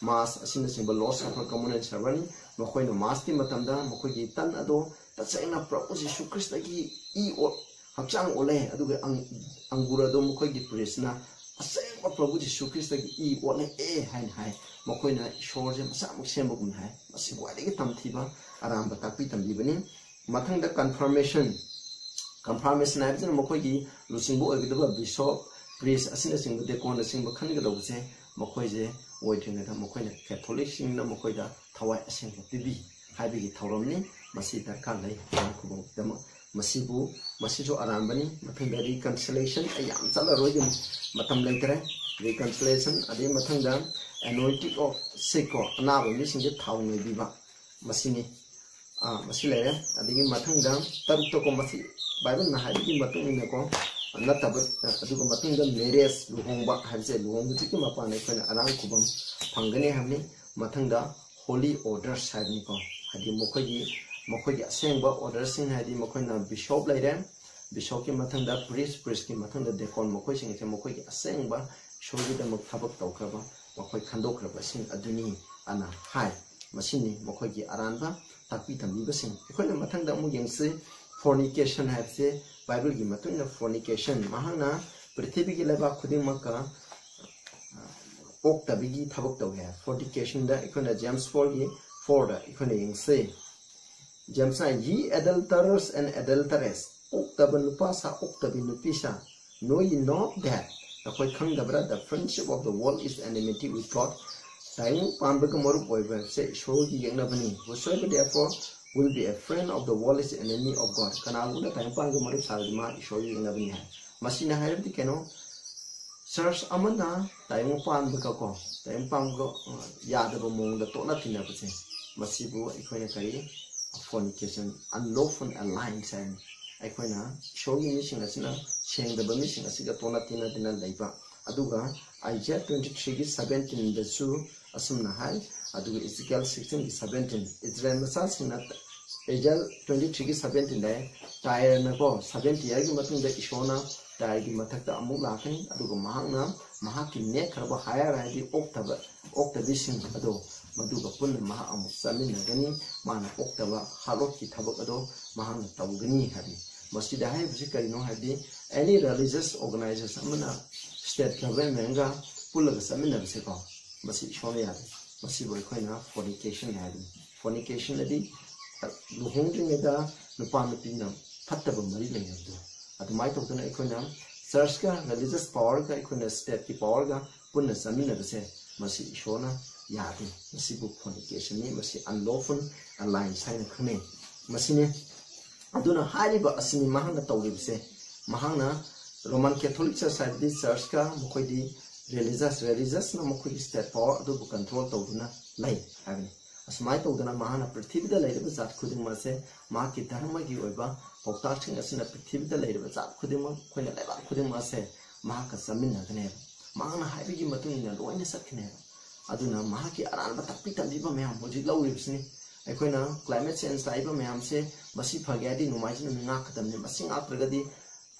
Mass ꯑꯁꯤꯅꯆꯤꯡꯕ Lord's Supper, Communion Sermonesꯅꯤ꯫ ꯃꯈꯣꯏꯅ Massꯀꯤ ꯃꯇꯝꯗ ꯃꯈꯣꯏꯒꯤ ꯇꯟ ꯑꯗꯣ ꯇꯁꯦꯡꯅ ꯄ꯭ꯔꯚꯨ ꯖꯤꯁꯨ ꯈ꯭ꯔꯤꯁꯇꯒꯤ ꯏ ꯑꯣ-, ꯍꯛꯆꯥꯡ ꯑꯣꯜꯂꯦ, ꯑꯗꯨꯒ ꯑꯪ-, ꯑꯪꯒꯨꯔ ꯑꯗꯣ ꯃꯈꯣꯏꯒꯤ priestꯅ ꯑꯁꯦꯡꯕ ꯄ꯭ꯔꯚꯨ ꯖꯤꯁꯨ ꯈ꯭ꯔꯤꯁꯇꯒꯤ ꯏ ꯑꯣꯜꯂꯛꯑꯦ ꯍꯥꯏꯅ ꯍꯥꯏ꯫ ꯃꯈꯣꯏꯅ ꯏꯁꯣꯔꯁꯦ ꯃꯁꯥꯃꯛ ꯁꯦꯝꯕꯒꯨꯝꯅ ꯍꯥꯏ꯫ ꯃꯁꯤ ꯈ꯭ꯋꯥꯏꯗꯒꯤ ꯇꯝꯊꯤꯕ ꯑꯔꯥꯟꯕ ꯇꯥꯛꯄꯤ ꯇꯝꯕꯤꯕꯅꯤ꯫ ꯃꯊꯪꯗ confirmation꯫ Confirmation ꯍꯥꯏꯕꯁꯤꯅ ꯃꯈꯣꯏꯒꯤ ꯂꯨꯆꯤꯡꯕ ꯑꯣꯏꯒꯗꯕ bishop, priest ꯑꯁꯤꯅꯆꯤꯡꯕ, deaconꯅꯆꯤꯡꯕ ꯈꯟꯒꯗꯧꯕꯁꯦ ꯃꯈꯣꯏꯁꯦ ꯑꯣꯏꯗ꯭ꯔꯤꯉꯩꯗ ꯃꯈꯣꯏꯅ Catholicꯁꯤꯡꯅ ꯃꯈꯣꯏꯗ ꯊꯋꯥꯏ ꯑꯁꯦꯡꯕ ꯄꯤꯕꯤ ꯍꯥꯏꯕꯒꯤ ꯊꯧꯔꯝꯅꯤ꯫ ꯃꯁꯤ ꯗꯔꯀꯥꯔ ꯂꯩ ꯑꯉꯥꯡ ꯈꯨꯕꯝꯒꯤꯗꯃꯛ꯫ ꯃꯁꯤꯕꯨ, ꯃꯁꯤꯁꯨ ꯑꯔꯥꯟꯕꯅꯤ꯫ ꯃꯊꯪꯗ reconciliation, ꯑꯩ ꯌꯥꯝ ꯆꯠꯂꯔꯣꯏꯒꯦ, ꯃꯇꯝ ꯂꯩꯇ꯭ꯔꯦ꯫ Reconciliation, ꯑꯗꯩ ꯃꯊꯪꯗ anointing of sick ꯀꯣ, ꯑꯅꯥꯕ ꯃꯤꯁꯤꯡꯁꯦ ꯊꯥꯎ ꯅꯣꯏꯕꯤꯕ, ꯃꯁꯤꯅꯤ꯫ ꯑꯥ, ꯃꯁꯤ ꯂꯩꯔꯦ꯫ ꯑꯗꯒꯤ ꯃꯊꯪꯗ ꯇꯔꯨꯛꯇꯀꯣ, ꯃꯁꯤ ꯕꯥꯏꯕꯜꯅ ꯍꯥꯏꯕꯒꯤ ꯃꯇꯨꯡ ꯏꯟꯅꯀꯣ, ꯅꯠꯇꯕ, ꯑꯗꯨꯒ ꯃꯊꯪꯗ marriage, ꯂꯨꯍꯣꯡꯕ ꯍꯥꯏꯕꯁꯦ, ꯂꯨꯍꯣꯡꯕꯁꯤꯒꯤ ꯃꯄꯥꯟꯗ ꯑꯩꯈꯣꯏꯅ ꯑꯔꯥꯡ ꯈꯨꯕꯝ ꯐꯪꯒꯅꯤ ꯍꯥꯏꯕꯅꯤ꯫ ꯃꯊꯪꯗ holy orders ꯍꯥꯏꯕꯅꯤꯀꯣ, ꯍꯥꯏꯗꯤ ꯃꯈꯣꯏꯒꯤ, ꯃꯈꯣꯏꯒꯤ ꯑꯁꯦꯡꯕ orderꯁꯤꯡ, ꯍꯥꯏꯗꯤ ꯃꯈꯣꯏꯅ bishop ꯂꯩꯔꯦ, bishopꯀꯤ ꯃꯊꯪꯗ priest, priestꯀꯤ ꯃꯊꯪꯗ deacon, ꯃꯈꯣꯏꯁꯤꯡ ꯑꯁꯦ ꯃꯈꯣꯏꯒꯤ ꯑꯁꯦꯡꯕ ꯏꯁꯣꯔꯒꯤꯗꯃꯛ ꯊꯕꯛ ꯇꯧꯈ꯭ꯔꯕ, ꯃꯈꯣꯏ ꯈꯟꯗꯣꯛꯈ꯭ꯔꯕꯁꯤꯡ ꯑꯗꯨꯅꯤ ꯑꯅ ꯍꯥꯏ꯫ ꯃꯁꯤꯅꯤ ꯃꯈꯣꯏꯒꯤ ꯑꯔꯥꯟꯕ ꯇꯥꯛꯄꯤ ꯇꯝꯕꯤꯕꯁꯤꯡ꯫ ꯑꯩꯈꯣꯏꯅ ꯃꯊꯪꯗ ꯑꯃꯨꯛ ꯌꯦꯡꯁꯤ, fornication ꯍꯥꯏꯕꯁꯦ ꯕꯥꯏꯕꯜꯒꯤ ꯃꯇꯨꯡ ꯏꯟꯅ fornication, ꯃꯍꯥꯛꯅ ꯄ꯭ꯔꯤꯊꯤꯕꯤꯒꯤ ꯂꯩꯕꯥꯛ ꯈꯨꯗꯤꯡꯃꯛꯀ ꯑꯣꯛꯇꯕꯒꯤ ꯊꯕꯛ ꯇꯧꯏ ꯍꯥꯏ꯫ Fornicationꯗ ꯑꯩꯈꯣꯏꯅ James fourꯒꯤ fourꯗ ꯑꯩꯈꯣꯏꯅ ꯌꯦꯡꯁꯤ꯫ Jamesꯅ, "Ye adulterers and adulteress, ꯑꯣꯛꯇꯕ ꯅꯨꯄꯥ ꯁꯥ, ꯑꯣꯛꯇꯕꯤ ꯅꯨꯄꯤ ꯁꯥ, know ye not that," ꯅꯈꯣꯏ ꯈꯪꯗꯕ꯭ꯔꯥ? "The friendship of the world is enmity with God." ꯇꯥꯏꯕꯪ ꯄꯥꯟꯕꯒ ꯃꯔꯨꯞ ꯑꯣꯏꯕꯁꯦ ꯏꯁꯣꯔꯒꯤ ꯌꯦꯛꯅꯕꯅꯤ꯫ "Whosoever therefore will be a friend of the world is enemy of God." ꯀꯅꯥꯒꯨꯝꯕꯅ ꯇꯥꯏꯕꯪ ꯄꯥꯟꯕꯒ ꯃꯔꯨꯞ ꯁꯥꯔꯗꯤ ꯃꯥ ꯏꯁꯣꯔꯒꯤ ꯌꯦꯛꯅꯕꯅꯤ ꯍꯥꯏ꯫ ꯃꯁꯤꯅ ꯍꯥꯏꯔꯕꯗꯤ ꯀꯩꯅꯣ? ꯆꯔꯆ ꯑꯃꯅ ꯇꯥꯏꯕꯪ ꯄꯥꯟꯕꯒ ꯀꯣ, ꯇꯥꯏꯕꯪ ꯄꯥꯟꯕꯒ, ꯑ, ꯌꯥꯗꯕ ꯃꯑꯣꯡꯗ ꯇꯣꯠꯅ ꯇꯤꯟꯅꯕꯁꯦ, ꯃꯁꯤꯕꯨ ꯑꯩꯈꯣꯏꯅ ꯀꯔꯤ? Fornication, unlawful alliance ꯍꯥꯏꯅꯤ꯫ ꯑꯩꯈꯣꯏꯅ ꯏꯁꯣꯔꯒꯤ ꯃꯤꯁꯤꯡ ꯑꯁꯤꯅ ꯁꯦꯡꯗꯕ ꯃꯤꯁꯤꯡ ꯑꯁꯤꯒ ꯇꯣꯠꯅ ꯇꯤꯟꯅꯗꯨꯅ ꯂꯩꯕ꯫ ꯑꯗꯨꯒ Isaiah twenty three ꯒꯤ seventeen ꯗꯁꯨ ꯑꯁꯨꯝꯅ ꯍꯥꯏ, ꯑꯗꯨꯒ Ezekiel sixteen ꯒꯤ seventeen, ꯏꯁꯔꯥꯌꯦꯜ ꯃꯆꯥꯁꯤꯡꯅ, Isaiah twenty three ꯒꯤ seventeen ꯗ, ꯇꯥꯏꯔꯅꯀꯣ, seventy year ꯒꯤ ꯃꯇꯨꯡꯗ ꯏꯁꯣꯔꯅ ꯇꯥꯏꯔꯒꯤ ꯃꯊꯛꯇ ꯑꯃꯨꯛ ꯂꯥꯛꯀꯅꯤ, ꯑꯗꯨꯒ ꯃꯍꯥꯛꯅ ꯃꯍꯥꯛꯀꯤ ꯅꯦꯛꯈ꯭ꯔꯕ ꯍꯥꯏꯌꯔ ꯍꯥꯏꯗꯤ ꯑꯣꯛꯇꯕ, ꯑꯣꯛꯇꯕꯤꯁꯤꯡ ꯑꯗꯣ ꯃꯗꯨꯒ ꯄꯨꯟꯅ ꯃꯍꯥꯛ ꯑꯃꯨꯛ ꯆꯥꯃꯤꯟꯅꯒꯅꯤ꯫ ꯃꯥꯅ ꯑꯣꯛꯇꯕ ꯍꯥꯠꯂꯣꯠꯀꯤ ꯊꯕꯛ ꯑꯗꯣ ꯃꯍꯥꯛꯅ ꯇꯧꯒꯅꯤ ꯍꯥꯏꯕꯅꯤ꯫ ꯃꯁꯤꯗ ꯍꯥꯏꯔꯤꯕꯁꯤ ꯀꯔꯤꯅꯣ ꯍꯥꯏꯕꯗꯤ, any religious organization ꯑꯃꯅ state government ꯒ ꯄꯨꯜꯂꯒ ꯆꯠꯃꯤꯟꯅꯕꯁꯦꯀꯣ, ꯃꯁꯤ ꯏꯁꯣꯔꯅ ꯌꯥꯗꯦ꯫ ꯃꯁꯤꯕꯨ ꯑꯩꯈꯣꯏꯅ fornication ꯍꯥꯏꯕꯅꯤ꯫ Fornication ꯑꯗꯤ ꯂꯨꯍꯣꯡꯗ꯭ꯔꯤꯉꯩꯗ ꯅꯨꯄꯥ ꯅꯨꯄꯤꯅ ꯐꯠꯇꯕ ꯃꯔꯤ ꯂꯩꯅꯕꯗꯣ꯫ ꯑꯗꯨꯃꯥꯏꯅ ꯇꯧꯗꯅ ꯑꯩꯈꯣꯏꯅ ꯆꯔꯆꯀ religious power ꯒ ꯑꯩꯈꯣꯏꯅ state ꯀꯤ power ꯒ ꯄꯨꯟꯅ ꯆꯠꯃꯤꯟꯅꯕꯁꯦ, ꯃꯁꯤ ꯏꯁꯣꯔꯅ ꯌꯥꯗꯦ꯫ ꯃꯁꯤꯕꯨ fornication ꯅꯤ, ꯃꯁꯤ unlawful alliance ꯍꯥꯏꯅ ꯈꯪꯅꯩ꯫ ꯃꯁꯤꯅꯤ꯫ ꯑꯗꯨꯅ ꯍꯥꯏꯔꯤꯕ ꯑꯁꯤꯅꯤ ꯃꯍꯥꯛꯅ ꯇꯧꯔꯤꯕꯁꯦ꯫ ꯃꯍꯥꯛꯅ Roman Catholic Church ꯍꯥꯏꯕꯗꯤ ꯆꯔꯆꯀ ꯃꯈꯣꯏꯗꯤ religious, religious ꯅ ꯃꯈꯣꯏꯒꯤ state power ꯑꯗꯨꯕꯨ control ꯇꯧꯗꯨꯅ ꯂꯩ ꯍꯥꯏꯕꯅꯤ꯫ ꯑꯁꯨꯃꯥꯏꯅ ꯇꯧꯗꯅ ꯃꯍꯥꯛꯅ ꯄ꯭ꯔꯤꯊꯤꯕꯤꯗ ꯂꯩꯔꯤꯕ ꯖꯥꯠ ꯈꯨꯗꯤꯡꯃꯛ ꯑꯁꯦ, ꯃꯍꯥꯛꯀꯤ ꯙꯔꯃꯒꯤ ꯑꯣꯏꯕ ꯄꯥꯎꯇꯥꯛꯁꯤꯡ ꯑꯁꯤꯅ ꯄ꯭ꯔꯤꯊꯤꯕꯤꯗ ꯂꯩꯔꯤꯕ ꯖꯥꯠ ꯈꯨꯗꯤꯡꯃꯛ, ꯑꯩꯈꯣꯏꯅ ꯂꯩꯕꯥꯛ ꯈꯨꯗꯤꯡꯃꯛ ꯑꯁꯦ ꯃꯍꯥꯛꯀ ꯆꯥꯃꯤꯟꯅꯒꯅꯦꯕ꯫ ꯃꯍꯥꯛꯅ ꯍꯥꯏꯕꯒꯤ ꯃꯇꯨꯡ ꯏꯟꯅ ꯂꯣꯏꯅ ꯆꯠꯀꯅꯦꯕ꯫ ꯑꯗꯨꯅ ꯃꯍꯥꯛꯀꯤ ꯑꯔꯥꯟꯕ ꯇꯥꯛꯄꯤ ꯇꯝꯕꯤꯕ ꯃꯌꯥꯝ ꯍꯧꯖꯤꯛ ꯂꯧꯔꯤꯕꯁꯤꯅꯤ꯫ ꯑꯩꯈꯣꯏꯅ climate change ꯂꯥꯛꯏꯕ ꯃꯌꯥꯝꯁꯦ, ꯃꯁꯤ ꯐꯒꯦ ꯍꯥꯏꯔꯗꯤ ꯅꯣꯡꯃꯥꯏꯖꯤꯡ ꯅꯨꯃꯤꯠ ꯉꯥꯛꯀꯗꯕꯅꯤ, ꯃꯁꯤ ꯉꯥꯛꯇ꯭ꯔꯒꯗꯤ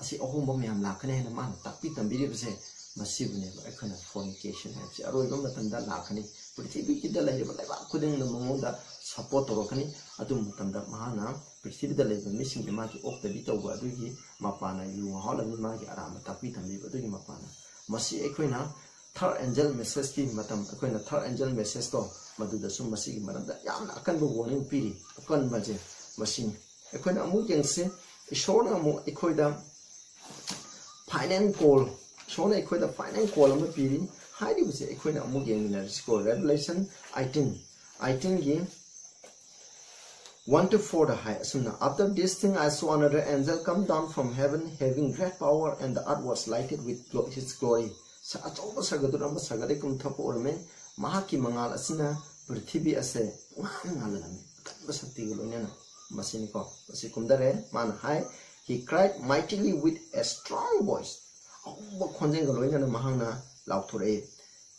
ꯑꯁꯤ ꯑꯍꯣꯡꯕ ꯃꯌꯥꯝ ꯂꯥꯛꯀꯅꯤ ꯍꯥꯏꯅ ꯃꯥꯅ ꯇꯥꯛꯄꯤ ꯇꯝꯕꯤꯔꯤꯕꯁꯦ, ꯃꯁꯤꯕꯨꯅꯦꯕ ꯑꯩꯈꯣꯏꯅ fornication ꯍꯥꯏꯕꯁꯦ꯫ ꯑꯔꯣꯏꯕ ꯃꯇꯝꯗ ꯂꯥꯛꯀꯅꯤ꯫ ꯄ꯭ꯔꯤꯊꯤꯕꯤꯒꯤꯗ ꯂꯩꯔꯤꯕ ꯂꯩꯕꯥꯛ ꯈꯨꯗꯤꯡꯅ ꯃꯉꯣꯟꯗ support ꯇꯧꯔꯛꯀꯅꯤ꯫ ꯑꯗꯨ ꯃꯇꯝꯗ ꯃꯍꯥꯛꯅ ꯄ꯭ꯔꯤꯊꯤꯕꯤꯗ ꯂꯩꯕ ꯃꯤꯁꯤꯡꯒꯤ ꯃꯥꯒꯤ ꯑꯣꯛꯇꯕꯤ ꯇꯧꯕ ꯑꯗꯨꯒꯤ ꯃꯄꯥꯟꯅ, ꯌꯨ ꯉꯥꯎꯍꯜꯂꯕꯅꯤ, ꯃꯥꯒꯤ ꯑꯔꯥꯟꯕ ꯇꯥꯛꯄꯤ ꯇꯝꯕꯤꯕ ꯑꯗꯨꯒꯤ ꯃꯄꯥꯟꯅ꯫ ꯃꯁꯤ ꯑꯩꯈꯣꯏꯅ third angel message ꯀꯤ ꯃꯇꯝ, ꯑꯩꯈꯣꯏꯅ third angel message ꯇꯣ, ꯃꯗꯨꯗꯁꯨ ꯃꯁꯤꯒꯤ ꯃꯔꯝꯗ ꯌꯥꯝꯅ ꯑꯀꯟꯕ warning ꯄꯤꯔꯤ꯫ ꯑꯀꯟꯕꯁꯦ ꯃꯁꯤꯅꯤ꯫ ꯑꯩꯈꯣꯏꯅ ꯑꯃꯨꯛ ꯌꯦꯡꯁꯤ, ꯏꯁꯣꯔꯅ ꯑꯃꯨꯛ ꯑꯩꯈꯣꯏꯗ final call, ꯏꯁꯣꯔꯅ ꯑꯩꯈꯣꯏꯗ final call ꯑꯃ ꯄꯤꯔꯤ꯫ ꯍꯥꯏꯔꯤꯕꯁꯦ ꯑꯩꯈꯣꯏꯅ ꯑꯃꯨꯛ ꯌꯦꯡꯃꯤꯟꯅꯔꯁꯤꯀꯣ꯫ Revelation eighteen, eighteen ꯒꯤ one to four ꯗ ꯍꯥꯏ ꯑꯁꯨꯝꯅ, "After this thing I saw another angel come down from heaven, having great power, and the earth was lighted with glo-, his glory." ꯁ- ꯑꯆꯧꯕ ꯁꯔꯒꯗꯨꯠ ꯑꯃ ꯁꯔꯒꯗꯒꯤ ꯀꯨꯝꯊꯔꯛꯄ ꯑꯣꯏꯔꯝꯃꯦ꯫ ꯃꯍꯥꯛꯀꯤ ꯃꯉꯥꯜ ꯑꯁꯤꯅ ꯄ꯭ꯔꯤꯊꯤꯕꯤ ꯑꯁꯦ ꯄꯨꯡꯉꯥꯟ ꯉꯥꯜꯍꯜꯂꯝꯃꯤ, ꯑꯀꯟꯕ ꯁꯛꯇꯤꯒ ꯂꯣꯏꯅꯅ꯫ ꯃꯁꯤꯅꯤꯀꯣ, ꯃꯁꯤ ꯀꯨꯝꯊꯔꯦ꯫ ꯃꯥꯅ ꯍꯥꯏ, "He cried mightily with a strong voice." ꯑꯍꯧꯕ ꯈꯣꯟꯖꯦꯜꯒ ꯂꯣꯏꯅꯅ ꯃꯍꯥꯛꯅ ꯂꯥꯎꯊꯣꯔꯛꯏ,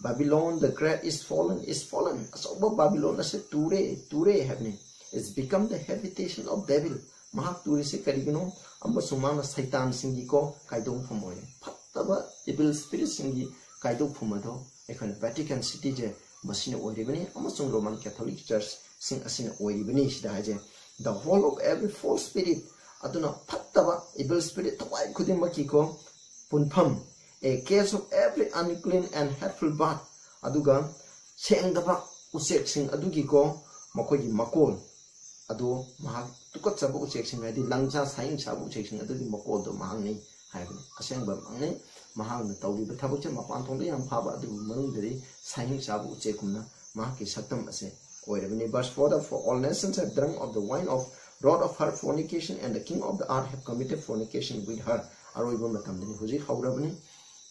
"Babylon the great is fallen, is fallen." ꯑꯆꯧꯕ ꯕꯥꯕꯤꯂꯣꯟ ꯑꯁꯤ ꯇꯨꯔꯦ, ꯇꯨꯔꯦ ꯍꯥꯏꯕꯅꯤ꯫ "It's become the habitation of devil." ꯃꯍꯥꯛ ꯇꯨꯔꯤꯁꯤ ꯀꯔꯤꯒꯤꯅꯣ? ꯑꯃꯁꯨꯡ ꯃꯥꯅ ꯁꯩꯇꯥꯟꯁꯤꯡꯒꯤꯀꯣ ꯀꯥꯏꯗꯣꯛꯐꯝ ꯑꯣꯏꯔꯦ꯫ ꯐꯠꯇꯕ evil spiritꯁꯤꯡꯒꯤ ꯀꯥꯏꯗꯣꯛꯐꯝ ꯑꯗꯣ ꯑꯩꯈꯣꯏꯅ ꯚꯦꯇꯤꯀꯟ ꯁꯤꯇꯤꯁꯦ ꯃꯁꯤꯅ ꯑꯣꯏꯔꯤꯕꯅꯤ, ꯑꯃꯁꯨꯡ ꯔꯣꯃꯟ ꯀꯦꯊꯣꯂꯤꯛ ꯆꯔꯆꯁꯤꯡ ꯑꯁꯤꯅ ꯑꯣꯏꯔꯤꯕꯅꯤ꯫ ꯁꯤꯗ ꯍꯥꯏꯁꯦ, "The hole of every false spirit." ꯑꯗꯨꯅ ꯐꯠꯇꯕ evil spirit ꯊꯋꯥꯏ ꯈꯨꯗꯤꯡꯃꯛꯀꯤꯀꯣ ꯄꯨꯟꯐꯝ, "A cage of every unclean and hateful bird." ꯑꯗꯨꯒ ꯁꯦꯡꯗꯕ ꯎꯆꯦꯛꯁꯤꯡ ꯑꯗꯨꯒꯤꯀꯣ ꯃꯈꯣꯏꯒꯤ ꯃꯀꯣꯜ ꯑꯗꯣ ꯃꯍꯥꯛ ꯇꯨꯀꯠꯆꯕ ꯎꯆꯦꯛꯁꯤꯡ, ꯍꯥꯏꯗꯤ ꯂꯪꯖꯥ ꯁꯥꯍꯤꯡ ꯁꯥꯕ ꯎꯆꯦꯛꯁꯤꯡ ꯑꯗꯨꯒꯤ ꯃꯀꯣꯜꯗꯣ ꯃꯍꯥꯛꯅꯤ ꯍꯥꯏꯕꯅꯤ꯫ ꯑꯁꯦꯡꯕꯃꯛꯅꯤ꯫ ꯃꯍꯥꯛꯅ ꯇꯧꯔꯤꯕ ꯊꯕꯛꯁꯦ ꯃꯄꯥꯟ ꯊꯣꯡꯗ ꯌꯥꯝ ꯐꯕ, ꯑꯗꯨꯕꯨ ꯃꯅꯨꯡꯗꯗꯤ ꯁꯥꯍꯤꯡ ꯆꯥꯕ ꯎꯆꯦꯛꯀꯨꯝꯅ ꯃꯍꯥꯛꯀꯤ ꯁꯛꯇꯝ ꯑꯁꯦ ꯑꯣꯏꯔꯕꯅꯤ꯫ Verse fourꯗ, "For all nations have drunk of the wine of wrath of her fornication, and the king of the earth have committed fornication with her." ꯑꯔꯣꯏꯕ ꯃꯇꯝꯗꯅꯤ, ꯍꯧꯖꯤꯛ ꯍꯧꯔꯕꯅꯤ꯫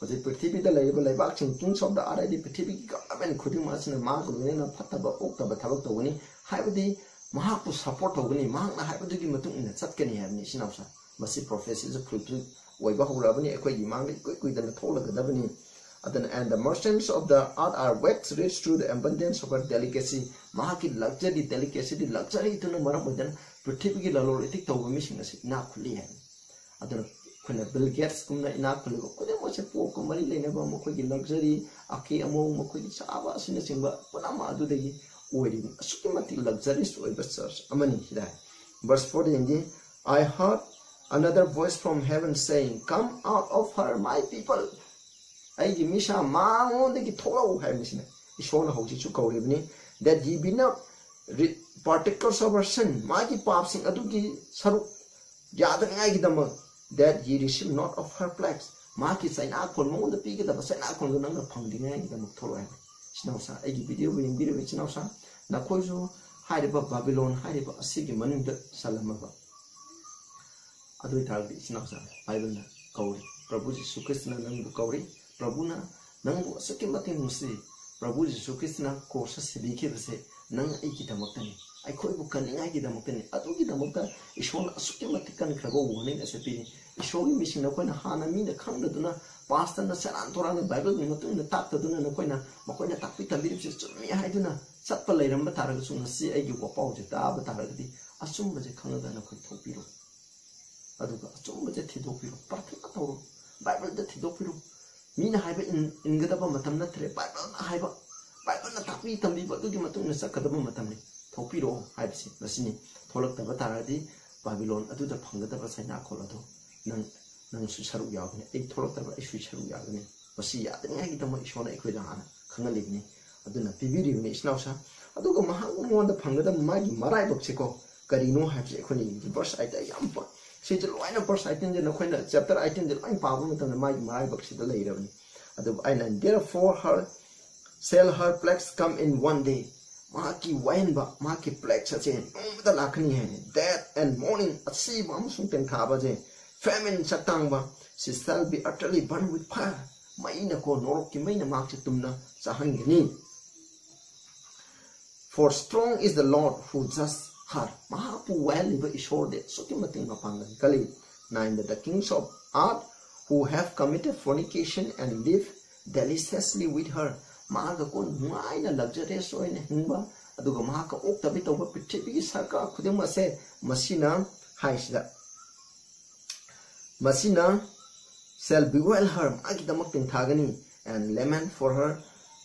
ꯍꯧꯖꯤꯛ ꯄ꯭ꯔꯤꯊꯤꯕꯤꯗ ꯂꯩꯔꯤꯕ ꯂꯩꯕꯥꯛꯁꯤꯡ, kings of the earth ꯍꯥꯏꯗꯤ ꯄ꯭ꯔꯤꯊꯤꯕꯤꯒꯤ government ꯈꯨꯗꯤꯡꯃꯛ ꯑꯁꯤꯅ ꯃꯥꯒ ꯂꯣꯏꯅꯅ ꯐꯠꯇꯕ ꯑꯣꯛꯇꯕ ꯊꯕꯛ ꯇꯧꯒꯅꯤ, ꯍꯥꯏꯕꯗꯤ ꯃꯍꯥꯛꯄꯨ support ꯇꯧꯒꯅꯤ, ꯃꯍꯥꯛꯅ ꯍꯥꯏꯕꯗꯨꯒꯤ ꯃꯇꯨꯡ ꯏꯟꯅ ꯆꯠꯀꯅꯤ ꯍꯥꯏꯕꯅꯤ꯫ ꯏꯆꯤꯟ ꯏꯅꯥꯎꯁꯥ, ꯃꯁꯤ prophecyꯁꯦ fulfill ꯑꯣꯏꯕ ꯍꯧꯔꯛꯑꯕꯅꯤ, ꯑꯩꯈꯣꯏꯒꯤ ꯃꯥꯡꯗ ꯏꯀꯨꯏ ꯀꯨꯏꯗꯅ ꯊꯣꯛꯂꯒꯗꯕꯅꯤ꯫ ꯑꯗꯨꯅ, "And the merchants of the earth are waxed rich through the abundance of her delicacy." ꯃꯍꯥꯛꯀꯤ luxury, delicacyꯗꯤ, luxuryꯗꯨꯅ ꯃꯔꯝ ꯑꯣꯏꯗꯅ ꯄ꯭ꯔꯤꯊꯤꯕꯤꯒꯤ ꯂꯂꯣꯟ ꯏꯇꯤꯛ ꯇꯧꯕ ꯃꯤꯁꯤꯡ ꯑꯁꯤ ꯏꯅꯥꯛ ꯈꯨꯜꯂꯤ ꯍꯥꯏꯕꯅꯤ꯫ ꯑꯗꯨꯅ ꯑꯩꯈꯣꯏꯅ Bill Gatesꯀꯨꯝꯅ ꯏꯅꯥꯛ ꯈꯨꯜꯂꯤꯕ ꯈꯨꯗꯤꯡꯃꯛꯁꯦ ꯄꯣꯞꯀ ꯃꯔꯤ ꯂꯩꯅꯕ, ꯃꯈꯣꯏꯒꯤ luxury, ꯑꯀꯦ ꯑꯃꯧ, ꯃꯈꯣꯏꯒꯤ ꯆꯥꯕ ꯑꯁꯤꯅꯆꯤꯡꯕ ꯄꯨꯝꯅꯃꯛ ꯑꯗꯨꯗꯒꯤ ꯑꯣꯏꯔꯤꯕ ꯑꯁꯨꯛꯀꯤ ꯃꯇꯤꯛ luxurious ꯑꯣꯏꯕ church ꯑꯃꯅꯤ ꯁꯤꯗ꯫ Verse fourteenꯒꯤ, "I heard another voice from heaven saying, 'Come out of her, my people.'" ꯑꯩꯒꯤ ꯃꯤꯁꯥ, ꯃꯉꯣꯟꯗꯒꯤ ꯊꯣꯛꯂꯛꯎ ꯍꯥꯏꯕꯅꯤ ꯁꯤꯅ꯫ ꯏꯁꯣꯔꯅ ꯍꯧꯖꯤꯛꯁꯨ ꯀꯧꯔꯤꯕꯅꯤ, "That ye be not re-, partakers of her sin." ꯃꯥꯒꯤ ꯄꯥꯞꯁꯤꯡ ꯑꯗꯨꯒꯤ ꯁꯔꯨꯛ ꯌꯥꯗꯅꯤꯡꯉꯥꯏꯒꯤꯗꯃꯛ, "That ye receive not of her plagues." ꯃꯍꯥꯛꯀꯤ ꯆꯩꯅꯥꯈꯣꯟ, ꯃꯉꯣꯟꯗ ꯄꯤꯒꯗꯕ ꯆꯩꯅꯥꯈꯣꯟꯗꯨ ꯅꯪꯅ ꯐꯪꯗ꯭ꯔꯤꯉꯥꯏꯒꯤꯗꯃꯛ ꯊꯣꯛꯂꯛꯑꯣ ꯍꯥꯏꯕ꯫ ꯏꯆꯤꯟ ꯏꯅꯥꯎꯁꯥ, ꯑꯩꯒꯤ videoꯕꯨ ꯌꯦꯡꯕꯤꯔꯤꯕ ꯏꯆꯤꯟ ꯏꯅꯥꯎꯁꯥ, ꯅꯈꯣꯏꯁꯨ ꯍꯥꯏꯔꯤꯕ ꯕꯥꯕꯤꯂꯣꯟ ꯍꯥꯏꯔꯤꯕ ꯑꯁꯤꯒꯤ ꯃꯅꯨꯡꯗ ꯆꯜꯂꯝꯃꯕ? ꯑꯗꯨ ꯑꯣꯏꯇꯥꯔꯒꯗꯤ ꯏꯆꯤꯟ ꯏꯅꯥꯎꯁꯥ, ꯕꯥꯏꯕꯜꯅ ꯀꯧꯔꯤ, ꯄ꯭ꯔꯚꯨ ꯖꯤꯁꯨ ꯈ꯭ꯔꯤꯁꯇꯅ ꯅꯪꯕꯨ ꯀꯧꯔꯤ, ꯄ꯭ꯔꯚꯨꯅ ꯅꯪꯕꯨ ꯑꯁꯨꯛꯀꯤ ꯃꯇꯤꯛ ꯅꯨꯡꯁꯤ꯫ ꯄ꯭ꯔꯚꯨ ꯖꯤꯁꯨ ꯈ꯭ꯔꯤꯁꯇꯅ ꯀ꯭ꯔꯣꯁꯇ ꯁꯤꯕꯤꯈꯤꯕꯁꯦ ꯅꯪ ꯑꯩꯒꯤꯗꯃꯛꯇꯅꯤ, ꯑꯩꯈꯣꯏꯕꯨ ꯀꯟꯅꯤꯡꯉꯥꯏꯒꯤꯗꯃꯛꯇꯅꯤ꯫ ꯑꯗꯨꯒꯤꯗꯃꯛꯇ ꯏꯁꯣꯔꯅ ꯑꯁꯨꯛꯀꯤ ꯃꯇꯤꯛ ꯀꯟꯈ꯭ꯔꯕ ꯋꯥꯔꯅꯤꯡ ꯑꯁꯦ ꯄꯤꯔꯤ꯫ ꯏꯁꯣꯔꯒꯤ ꯃꯤꯁꯤꯡ, ꯅꯈꯣꯏꯅ ꯍꯥꯟꯅ ꯃꯤꯅ ꯈꯪꯗꯗꯨꯅ ꯄꯥꯁꯇꯔꯅ ꯁꯦꯔꯥꯟ ꯇꯨꯔꯥꯟꯅ ꯕꯥꯏꯕꯜꯒꯤ ꯃꯇꯨꯡ ꯏꯟꯅ ꯇꯥꯛꯇꯗꯨꯅ ꯅꯈꯣꯏꯅ ꯃꯈꯣꯏꯅ ꯇꯥꯛꯄꯤ ꯇꯝꯕꯤꯔꯤꯕꯁꯤ ꯆꯨꯝꯃꯤ ꯍꯥꯏꯗꯨꯅ ꯆꯠꯄ ꯂꯩꯔꯝꯕ ꯇꯥꯔꯒꯁꯨ ꯉꯁꯤ ꯑꯩꯒꯤ ꯋꯥꯄꯥꯎꯁꯦ ꯇꯥꯕ ꯇꯥꯔꯒꯗꯤ ꯑꯆꯨꯝꯕꯁꯦ ꯈꯪꯉꯒ ꯅꯈꯣꯏ ꯊꯣꯛꯄꯤꯔꯣ꯫ ꯑꯗꯨꯒ ꯑꯆꯨꯝꯕꯁꯦ ꯊꯤꯗꯣꯛꯄꯤꯔꯣ, ꯄ꯭ꯔꯥꯊꯅꯥ ꯇꯧꯔꯣ, ꯕꯥꯏꯕꯜꯗ ꯊꯤꯗꯣꯛꯄꯤꯔꯣ꯫ ꯃꯤꯅ ꯍꯥꯏꯕ ꯏꯟ- ꯏꯟꯒꯗꯕ ꯃꯇꯝ ꯅꯠꯇ꯭ꯔꯦ꯫ ꯕꯥꯏꯕꯜꯅ ꯍꯥꯏꯕ, ꯕꯥꯏꯕꯜꯅ ꯇꯥꯛꯄꯤ ꯇꯝꯕꯤꯕ ꯑꯗꯨꯒꯤ ꯃꯇꯨꯡ ꯏꯟꯅ ꯆꯠꯀꯗꯕ ꯃꯇꯝꯅꯤ꯫ ꯊꯣꯛꯄꯤꯔꯛꯑꯣ ꯍꯥꯏꯕꯁꯤ ꯃꯁꯤꯅꯤ꯫ ꯊꯣꯛꯂꯛꯇꯕ ꯇꯥꯔꯒꯗꯤ ꯕꯥꯕꯤꯂꯣꯟ ꯑꯗꯨꯗ ꯐꯪꯒꯗꯕ ꯆꯩꯅꯥꯈꯣꯜ ꯑꯗꯨ ꯅꯪ, ꯅꯪꯁꯨ ꯁꯔꯨꯛ ꯌꯥꯎꯒꯅꯤ, ꯑꯩ ꯊꯣꯛꯂꯛꯇꯕ ꯑꯩꯁꯨ ꯁꯔꯨꯛ ꯌꯥꯒꯅꯤ꯫ ꯃꯁꯤ ꯌꯥꯗꯅꯤꯡꯉꯥꯏꯒꯤꯗꯃꯛ ꯏꯁꯣꯔꯅ ꯑꯩꯈꯣꯏꯗ ꯍꯥꯟꯅ ꯈꯪꯍꯜꯂꯤꯕꯅꯤ꯫ ꯑꯗꯨꯅ ꯄꯤꯕꯤꯔꯤꯕꯅꯤ ꯏꯆꯤꯟ ꯏꯅꯥꯎꯁꯥ꯫ ꯑꯗꯨꯒ ꯃꯍꯥꯛ ꯃꯉꯣꯟꯗ ꯐꯪꯒꯗꯕ ꯃꯥꯒꯤ ꯃꯔꯥꯏꯕꯛꯁꯦꯀꯣ, ꯀꯔꯤꯅꯣ ꯍꯥꯏꯕꯁꯦ ꯑꯩꯈꯣꯏꯅ ꯌꯦꯡꯁꯤ꯫ ꯚꯔꯁ ꯑꯥꯏꯠꯇ ꯌꯥꯝ ꯄ-, ꯁꯤꯁꯦ ꯂꯣꯏꯅ ꯚꯔꯁ ꯑꯥꯏꯠꯇꯤꯟꯁꯦ ꯅꯈꯣꯏꯅ ꯆꯦꯞꯇꯔ ꯑꯥꯏꯠꯇꯤꯟꯁꯦ ꯂꯣꯏꯅ ꯄꯥꯕ ꯃꯇꯝꯗ ꯃꯥꯒꯤ ꯃꯔꯥꯏꯕꯛꯁꯤꯗ ꯂꯩꯔꯕꯅꯤ꯫ ꯑꯗꯨꯕꯨ ꯑꯩꯅ, "Therefore her, shall her plagues come in one day?" ꯃꯍꯥꯛꯀꯤ ꯋꯥꯍꯦꯟꯕ, ꯃꯍꯥꯛꯀꯤ plagues ꯑꯁꯦ ꯅꯣꯡꯃꯗ ꯂꯥꯛꯀꯅꯤ ꯍꯥꯏꯅꯤ꯫ "Death and mourning, ꯑꯁꯤꯕ ꯑꯃꯁꯨꯡ ꯇꯦꯡꯊꯥꯕꯁꯦ, famine, ꯆꯥꯛꯇꯥꯡꯕ, she shall be utterly burned with fire." ꯃꯩꯅꯀꯣ, ꯅꯣꯔꯣꯛꯀꯤ ꯃꯩꯅ ꯃꯍꯥꯛꯁꯦ ꯇꯨꯝꯅ ꯆꯥꯍꯟꯒꯅꯤ꯫ "For strong is the Lord who judges her." ꯃꯍꯥꯛꯄꯨ ꯋꯥꯍꯜꯂꯤꯕ ꯏꯁꯣꯔꯗꯤ ꯑꯁꯨꯛꯀꯤ ꯃꯇꯤꯛ ꯃꯄꯥꯡꯒꯜ ꯀꯜꯂꯤ꯫ Nine, "That the kings of earth who have committed fornication and live deliciously with her." ꯃꯍꯥꯛꯀ ꯀꯣ ꯅꯨꯡꯉꯥꯏꯅ luxurious ꯑꯣꯏꯅ ꯍꯤꯡꯕ, ꯑꯗꯨꯒ ꯃꯍꯥꯛꯀ ꯑꯣꯛꯇꯕꯤ ꯇꯧꯕ ꯄ꯭ꯔꯤꯊꯤꯕꯤꯒꯤ ꯁꯔꯀꯥꯔ ꯈꯨꯗꯤꯡꯃꯛꯁꯦ ꯃꯁꯤꯅ ꯍꯥꯏꯁꯤꯗ, ꯃꯁꯤꯅ shall bewail her, ꯃꯥꯒꯤꯗꯃꯛ ꯇꯦꯡꯊꯥꯒꯅꯤ, and lament for her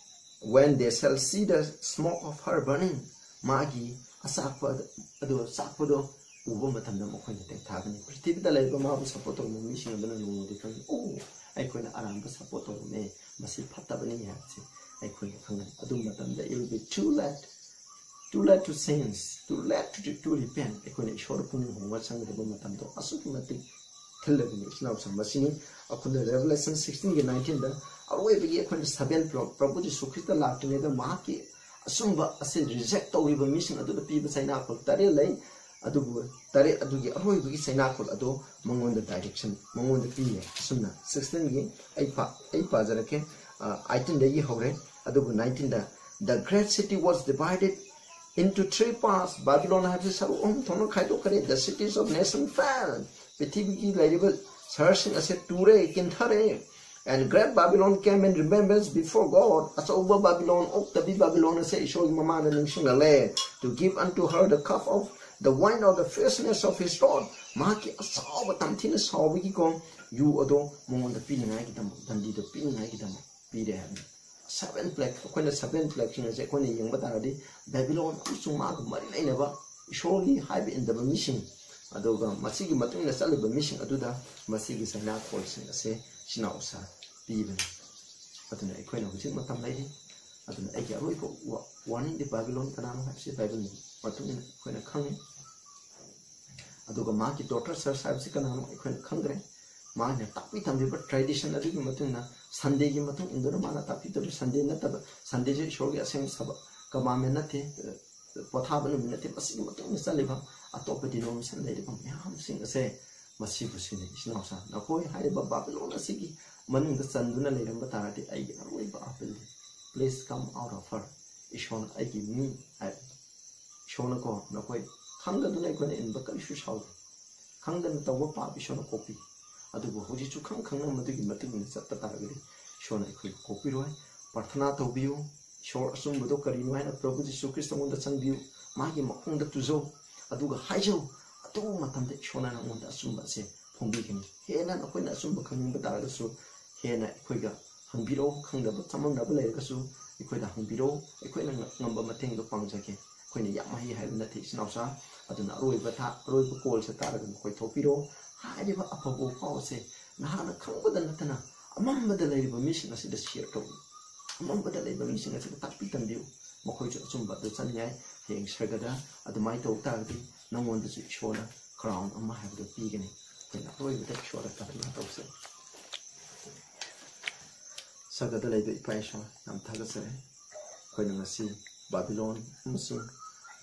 when they shall see the smoke of her burning. ꯃꯥꯒꯤ ꯑꯆꯥꯛꯄ ꯑꯗꯨ, ꯆꯥꯛꯄꯗꯣ ꯎꯕ ꯃꯇꯝꯗ ꯃꯈꯣꯏꯅ ꯇꯦꯡꯊꯥꯒꯅꯤ꯫ ꯄ꯭ꯔꯤꯊꯤꯕꯤꯗ ꯂꯩꯔꯤꯕ ꯃꯥꯕꯨ support ꯇꯧꯔꯝꯕ ꯃꯤꯁꯤꯡ ꯑꯗꯨꯅ ꯅꯣꯡꯃꯗꯤ ꯈꯪꯒꯅꯤ, "ꯑꯣ, ꯑꯩꯈꯣꯏꯅ ꯑꯔꯥꯟꯕ support ꯇꯧꯔꯝꯃꯦ, ꯃꯁꯤ ꯐꯠꯇꯕꯅꯤ" ꯍꯥꯏꯕꯁꯤ ꯑꯩꯈꯣꯏꯅ ꯈꯪꯒꯅꯤ꯫ ꯑꯗꯨ ꯃꯇꯝꯗ it will be too late, too late to change, too late to, to repent꯫ ꯑꯩꯈꯣꯏꯅ ꯏꯁꯣꯔꯗ ꯄꯨꯛꯅꯤꯡ ꯍꯣꯡꯕ ꯆꯪꯒꯗꯕ ꯃꯇꯝꯗꯣ ꯑꯁꯨꯛꯀꯤ ꯃꯇꯤꯛ ꯊꯤꯜꯂꯕꯅꯤ ꯏꯆꯤꯟ ꯏꯅꯥꯎꯁꯤꯡ꯫ ꯃꯁꯤꯅꯤ ꯑꯩꯈꯣꯏꯅ Revelation sixteen ꯒꯤ nineteen ꯗ ꯑꯔꯣꯏꯕꯒꯤ ꯑꯩꯈꯣꯏꯅ seven ꯄ꯭ꯔ-, ꯄ꯭ꯔꯚꯨ ꯖꯤꯁꯨ ꯈ꯭ꯔꯤꯁꯇ ꯂꯥꯛꯇ꯭ꯔꯤꯉꯩꯗ ꯃꯍꯥꯛꯀꯤ ꯑꯆꯨꯝꯕ ꯑꯁꯤ reject ꯇꯧꯔꯤꯕ ꯃꯤꯁꯤꯡ ꯑꯗꯨꯗ ꯄꯤꯕ ꯆꯩꯅꯥꯈꯣꯜ ꯇꯔꯦꯠ ꯂꯩ꯫ ꯑꯗꯨꯕꯨ ꯇꯔꯦꯠ ꯑꯗꯨꯒꯤ ꯑꯔꯣꯏꯕꯒꯤ ꯆꯩꯅꯥꯈꯣꯜ ꯑꯗꯣ ꯃꯉꯣꯟꯗ ꯗꯥꯏꯔꯦꯛꯁꯟ ꯃꯉꯣꯟꯗ ꯄꯤꯌꯦ꯫ ꯑꯁꯨꯝꯅ ꯁꯤꯛꯁꯇꯤꯟꯒꯤ ꯑꯩ ꯄꯥ ꯑꯩ ꯄꯥꯖꯔꯛꯀꯦ꯫ ꯑꯩꯇꯤꯟꯗꯒꯤ ꯍꯧꯔꯦ꯫ ꯑꯗꯨꯕꯨ ꯅꯥꯏꯟꯇꯤꯟꯗ, "The great city was divided into three parts." ꯕꯥꯕꯤꯂꯣꯟ ꯍꯥꯏꯕꯁꯤ ꯁꯔꯨꯛ ꯑꯍꯨꯝ ꯊꯣꯛꯅ ꯈꯥꯏꯗꯣꯛꯈ꯭ꯔꯦ꯫ "The cities of nation fell." ꯄ꯭ꯔꯤꯊꯤꯕꯤꯒꯤ ꯂꯩꯔꯤꯕ ꯁꯍꯔꯁꯤꯡ ꯑꯁꯦ ꯇꯨꯔꯦ, ꯀꯤꯟꯊꯔꯦ꯫ "And great Babylon came in remembrance before God." ꯑꯆꯧꯕ ꯕꯥꯕꯤꯂꯣꯟ, ꯑꯣꯛꯇꯕꯤ ꯕꯥꯕꯤꯂꯣꯟ ꯑꯁꯦ ꯏꯁꯣꯔꯒꯤ ꯃꯃꯥꯡꯗ ꯅꯤꯡꯁꯤꯡꯂꯛꯂꯦ꯫ "To give unto her the cup of the wine of the fierceness of his wrath." ꯃꯍꯥꯛꯀꯤ ꯑꯁꯥꯎꯕ, ꯇꯝꯊꯤꯅ ꯁꯥꯎꯕꯒꯤꯀꯣ ꯌꯨ ꯑꯗꯣ ꯃꯉꯣꯟꯗ ꯄꯤꯅꯤꯡꯉꯥꯏꯒꯤꯗꯃꯛ, ꯗꯟꯗꯤꯗꯣ ꯄꯤꯅꯤꯡꯉꯥꯏꯒꯤꯗꯃꯛ ꯄꯤꯔꯦ ꯍꯥꯏꯕꯅꯤ꯫ ꯁꯚꯦꯟ ꯄ꯭ꯂꯦꯛ, ꯑꯩꯈꯣꯏꯅ ꯁꯚꯦꯟ ꯄ꯭ꯂꯦꯛꯁꯤꯡ ꯑꯁꯦ ꯑꯩꯈꯣꯏꯅ ꯌꯦꯡꯕ ꯇꯥꯔꯗꯤ ꯕꯦꯕꯤꯂꯣꯟ ꯑꯃꯁꯨꯡ ꯃꯥꯒ ꯃꯔꯤ ꯂꯩꯅꯕ ꯏꯁꯣꯔꯒꯤ ꯍꯥꯏꯕ ꯏꯟꯗꯕ ꯃꯤꯁꯤꯡ, ꯑꯗꯨꯒ ꯃꯁꯤꯒꯤ ꯃꯇꯨꯡ ꯏꯟꯅ ꯆꯠꯂꯤꯕ ꯃꯤꯁꯤꯡ ꯑꯗꯨꯗ ꯃꯁꯤꯒꯤ ꯆꯩꯅꯥꯈꯣꯜꯁꯤꯡ ꯑꯁꯦ ꯏꯆꯤꯟ ꯏꯅꯥꯎꯁꯥ ꯄꯤꯕꯅꯤ꯫ ꯑꯗꯨꯅ ꯑꯩꯈꯣꯏꯅ ꯍꯧꯖꯤꯛ ꯃꯇꯝ ꯂꯩꯔꯤ꯫ ꯑꯗꯨꯅ ꯑꯩꯒꯤ ꯑꯔꯣꯏꯕ ꯋꯥ-, ꯋꯥꯔꯅꯤꯡꯗꯤ ꯕꯥꯕꯤꯂꯣꯟ ꯀꯅꯥꯅꯣ ꯍꯥꯏꯕꯁꯤ ꯕꯥꯏꯕꯜꯒꯤ ꯃꯇꯨꯡ ꯏꯟꯅ ꯑꯩꯈꯣꯏꯅ ꯈꯪꯉꯤ꯫ ꯑꯗꯨꯒ ꯃꯥꯒꯤ ꯗꯣꯇꯔ ꯆꯔꯆ ꯍꯥꯏꯕꯁꯤ ꯀꯅꯥꯅꯣ ꯑꯩꯈꯣꯏꯅ ꯈꯪꯗ꯭ꯔꯦ꯫ ꯃꯥꯅ ꯇꯥꯛꯄꯤ ꯇꯝꯕꯤꯕ ꯇ꯭ꯔꯦꯗꯤꯁꯟ ꯑꯗꯨꯒꯤ ꯃꯇꯨꯡ ꯏꯟꯅ, ꯁꯟꯗꯦꯒꯤ ꯃꯇꯨꯡ ꯏꯟꯗꯨꯅ ꯃꯥꯅ ꯇꯥꯛꯄꯤ ꯇꯝꯕꯤ, ꯁꯟꯗꯦ ꯅꯠꯇꯕ, ꯁꯟꯗꯦꯁꯤ ꯏꯁꯣꯔꯒꯤ ꯑꯁꯦꯡꯕ ꯁꯕ-, ꯀꯃꯥꯟꯃꯦꯟ ꯅꯠꯇꯦ, ꯄꯣꯊꯥꯕ ꯅꯨꯃꯤꯠ ꯅꯠꯇꯦ꯫ ꯃꯁꯤꯒꯤ ꯃꯇꯨꯡ ꯏꯟꯅ ꯆꯠꯂꯤꯕ ꯑꯇꯣꯞꯄ ꯗꯤꯅꯣꯃꯤꯅꯦꯁꯟ ꯂꯩꯔꯤꯕ ꯃꯌꯥꯝꯁꯤꯡ ꯑꯁꯦ ꯃꯁꯤꯕꯨ ꯁꯤꯅꯤ꯫ ꯏꯆꯤꯟ ꯏꯅꯥꯎꯁꯥ, ꯅꯈꯣꯏ ꯍꯥꯏꯔꯤꯕ ꯕꯥꯕꯤꯂꯣꯟ ꯑꯁꯤꯒꯤ ꯃꯅꯨꯡꯗ ꯆꯟꯗꯨꯅ ꯂꯩꯔꯝꯕ ꯇꯥꯔꯗꯤ ꯑꯩꯒꯤ ꯑꯔꯣꯏꯕ ꯑꯥꯄꯤꯜꯅꯤ꯫ "Please come out of her." ꯏꯁꯣꯔꯅ ꯑꯩꯒꯤ ꯃꯤ ꯍꯥꯏꯕ ꯏꯁꯣꯔꯅꯀꯣ, ꯅꯈꯣꯏ ꯈꯪꯗꯗꯨꯅ ꯑꯩꯈꯣꯏꯅ ꯏꯟꯕ ꯀꯔꯤꯁꯨ ꯁꯥꯎꯗꯦ꯫ ꯈꯪꯗꯅ ꯇꯧꯕ ꯄꯥꯞ ꯏꯁꯣꯔꯅ ꯀꯣꯛꯄꯤ꯫ ꯑꯗꯨꯕꯨ ꯍꯧꯖꯤꯛꯁꯨ ꯈꯪ ꯈꯪꯅ ꯃꯗꯨꯒꯤ ꯃꯇꯨꯡ ꯏꯟꯅ ꯆꯠꯄ ꯇꯥꯔꯒꯗꯤ ꯏꯁꯣꯔꯅ ꯑꯩꯈꯣꯏꯕꯨ ꯀꯣꯛꯄꯤꯔꯣꯏ꯫ ꯄ꯭ꯔꯥꯊꯅꯥ ꯇꯧꯕꯤꯌꯨ꯫ ꯏꯁꯣꯔ ꯑꯆꯨꯝꯕꯗꯣ ꯀꯔꯤꯅꯣ ꯍꯥꯏꯅ ꯄ꯭ꯔꯚꯨ ꯖꯤꯁꯨ ꯈ꯭ꯔꯤꯁꯇꯉꯣꯟꯗ ꯆꯪꯕꯤꯌꯨ꯫ ꯃꯥꯒꯤ ꯃꯈꯣꯡꯗ ꯇꯨꯖꯧ꯫ ꯑꯗꯨꯒ ꯍꯥꯏꯖꯧ꯫ ꯑꯗꯨ ꯃꯇꯝꯗ ꯏꯁꯣꯔꯅ ꯅꯉꯣꯟꯗ ꯑꯆꯨꯝꯕ ꯑꯁꯦ ꯐꯣꯡꯕꯤꯒꯅꯤ꯫ ꯍꯦꯟꯅ ꯅꯈꯣꯏꯅ ꯑꯆꯨꯝꯕ ꯈꯪꯅꯤꯡꯕ ꯇꯥꯔꯒꯁꯨ ꯍꯦꯟꯅ ꯑꯩꯈꯣꯏꯒ ꯍꯪꯕꯤꯔꯛꯑꯣ꯫ ꯈꯪꯗꯕ ꯆꯃꯝꯅꯕ ꯂꯩꯔꯒꯁꯨ ꯑꯩꯈꯣꯏꯗ ꯍꯪꯕꯤꯔꯛꯑꯣ꯫ ꯑꯩꯈꯣꯏꯅ ꯉ-, ꯉꯝꯕ ꯃꯇꯦꯡꯗꯣ ꯄꯥꯡꯖꯒꯦ꯫ ꯑꯩꯈꯣꯏꯅ ꯌꯥꯝ ꯍꯩ ꯍꯥꯏꯕ ꯅꯠꯇꯦ, ꯏꯆꯤꯟ ꯏꯅꯥꯎꯁꯥ꯫ ꯑꯗꯨꯅ ꯑꯔꯣꯏꯕ ꯊꯥ-, ꯑꯔꯣꯏꯕ ꯀꯣꯜꯁꯦ ꯇꯥꯔꯒ ꯅꯈꯣꯏ ꯊꯣꯛꯄꯤꯔꯣ꯫ ꯍꯥꯏꯔꯤꯕ ꯑꯐꯕ ꯄꯥꯎ ꯑꯁꯦ ꯅꯍꯥꯛꯅ ꯈꯪꯕꯗ ꯅꯠꯇꯅ ꯑꯃꯝꯕꯗ ꯂꯩꯔꯤꯕ ꯃꯤꯁꯤꯡ ꯑꯁꯤꯗ ꯁꯤꯌꯔ ꯇꯧꯕꯤꯌꯨ꯫ ꯑꯃꯝꯕꯗ ꯂꯩꯕ ꯃꯤꯁꯤꯡ ꯑꯁꯤꯗ ꯇꯥꯛꯄꯤ ꯇꯝꯕꯤꯌꯨ꯫ ꯃꯈꯣꯏꯁꯨ ꯑꯆꯨꯝꯕ ꯑꯗꯨ ꯆꯠꯅꯤꯡꯉꯥꯏ꯫ ꯍꯌꯦꯡ ꯁꯔꯒꯗ ꯑꯗꯨꯃꯥꯏꯅ ꯇꯧ ꯇꯥꯔꯒꯗꯤ ꯅꯉꯣꯟꯗꯁꯨ ꯏꯁꯣꯔꯅ ꯀ꯭ꯔꯥꯎꯟ ꯑꯃ ꯍꯥꯏꯕꯗꯨ ꯄꯤꯒꯅꯤ꯫ ꯑꯩꯈꯣꯏꯅ ꯑꯔꯣꯏꯕꯗ ꯏꯁꯣꯔꯗ ꯄ꯭ꯔꯥꯊꯅꯥ ꯇꯧꯁꯤ꯫ ꯁꯔꯒꯗ ꯂꯩꯕ ꯏꯄꯥ ꯏꯁꯣꯔ, ꯌꯥꯝ ꯊꯥꯒꯠꯆꯔꯤ꯫ ꯑꯩꯈꯣꯏꯅ ꯉꯁꯤ ꯕꯥꯕꯤꯂꯣꯟ ꯑꯃꯁꯨꯡ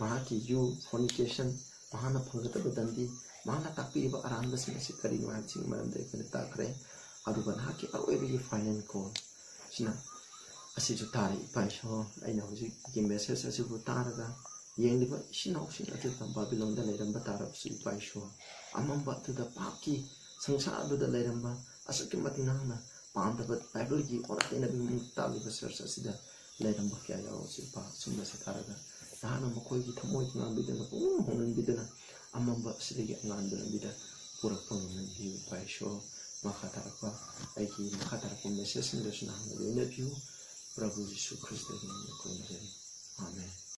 ꯃꯍꯥꯛꯀꯤ ꯌꯨ, ꯐꯣꯔꯅꯤꯀꯦꯁꯟ, ꯃꯍꯥꯛꯅ ꯐꯒꯗꯕ ꯗꯟꯗꯤ, ꯃꯍꯥꯛꯅ ꯇꯥꯛꯄꯤꯔꯤꯕ ꯑꯔꯥꯟꯕꯁꯤꯡ ꯑꯁꯤ ꯀꯔꯤꯅꯣ ꯍꯥꯏꯕꯁꯤꯒꯤ ꯃꯔꯝꯗ ꯑꯩꯈꯣꯏꯅ ꯇꯥꯈ꯭ꯔꯦ꯫ ꯑꯗꯨꯒ ꯅꯍꯥꯛꯀꯤ ꯑꯔꯣꯏꯕꯒꯤ final call ꯁꯤꯅ ꯑꯁꯤꯁꯨ ꯇꯥꯔꯦ꯫ ꯏꯄꯥ ꯏꯁꯣꯔ, ꯑꯩꯅ ꯍꯧꯖꯤꯛꯀꯤ message ꯑꯁꯤꯕꯨ ꯇꯥꯔꯒ ꯌꯦꯡꯂꯤꯕ ꯏꯆꯤꯟ ꯏꯅꯥꯎꯁꯤꯡ ꯑꯗꯨꯗ ꯕꯥꯕꯤꯂꯣꯟꯗ ꯂꯩꯔꯝꯕ ꯇꯥꯔꯕꯁꯨ, ꯏꯄꯥ ꯏꯁꯣꯔ, ꯑꯃꯝꯕ ꯑꯗꯨꯗ, ꯄꯥꯞꯀꯤ ꯁꯪꯁꯥꯔ ꯑꯗꯨꯗ ꯂꯩꯔꯝꯕ, ꯑꯁꯨꯛꯀꯤ ꯃꯇꯤꯛ ꯅꯍꯥꯛꯅ ꯄꯥꯝꯗꯕ, ꯕꯥꯏꯕꯜꯒꯤ ꯑꯣꯟꯅ ꯇꯩꯅꯕꯒꯤ ꯃꯑꯣꯡꯗ ꯇꯥꯛꯂꯤꯕ church ꯑꯁꯤꯗ ꯂꯩꯔꯝꯕ ꯀꯌꯥ ꯌꯥꯎꯔꯁꯨ, ꯏꯄꯥ, ꯁꯨꯝꯕꯁꯦ ꯇꯥꯔꯒ ꯅꯍꯥꯛꯅ ꯃꯈꯣꯏꯒꯤ ꯊꯃꯣꯏ ꯉꯥꯡꯕꯤꯗꯨꯅ, ꯄꯨꯛꯅꯤꯡ ꯍꯣꯡꯍꯟꯕꯤꯗꯨꯅ, ꯑꯃꯝꯕ ꯑꯁꯤꯗꯒꯤ ꯑꯉꯥꯟꯕ ꯂꯝꯕꯤꯗ ꯄꯨꯔꯛꯄ ꯉꯝꯍꯟꯕꯤꯌꯨ, ꯏꯄꯥ ꯏꯁꯣꯔ꯫ ꯃꯈꯥ ꯇꯥꯔꯛꯄ, ꯑꯩꯒꯤ ꯃꯈꯥ ꯇꯥꯔꯛꯄ message ꯁꯤꯡꯗꯁꯨ ꯅꯍꯥꯛꯅ ꯂꯣꯏꯅꯕꯤꯌꯨ꯫ ꯄ꯭ꯔꯚꯨ ꯖꯤꯁꯨ ꯈ꯭ꯔꯤꯁꯇꯒꯤ ꯃꯤꯡꯗ ꯈꯨꯔꯨꯝꯖꯔꯤ꯫ ꯑꯥꯃꯦꯟ꯫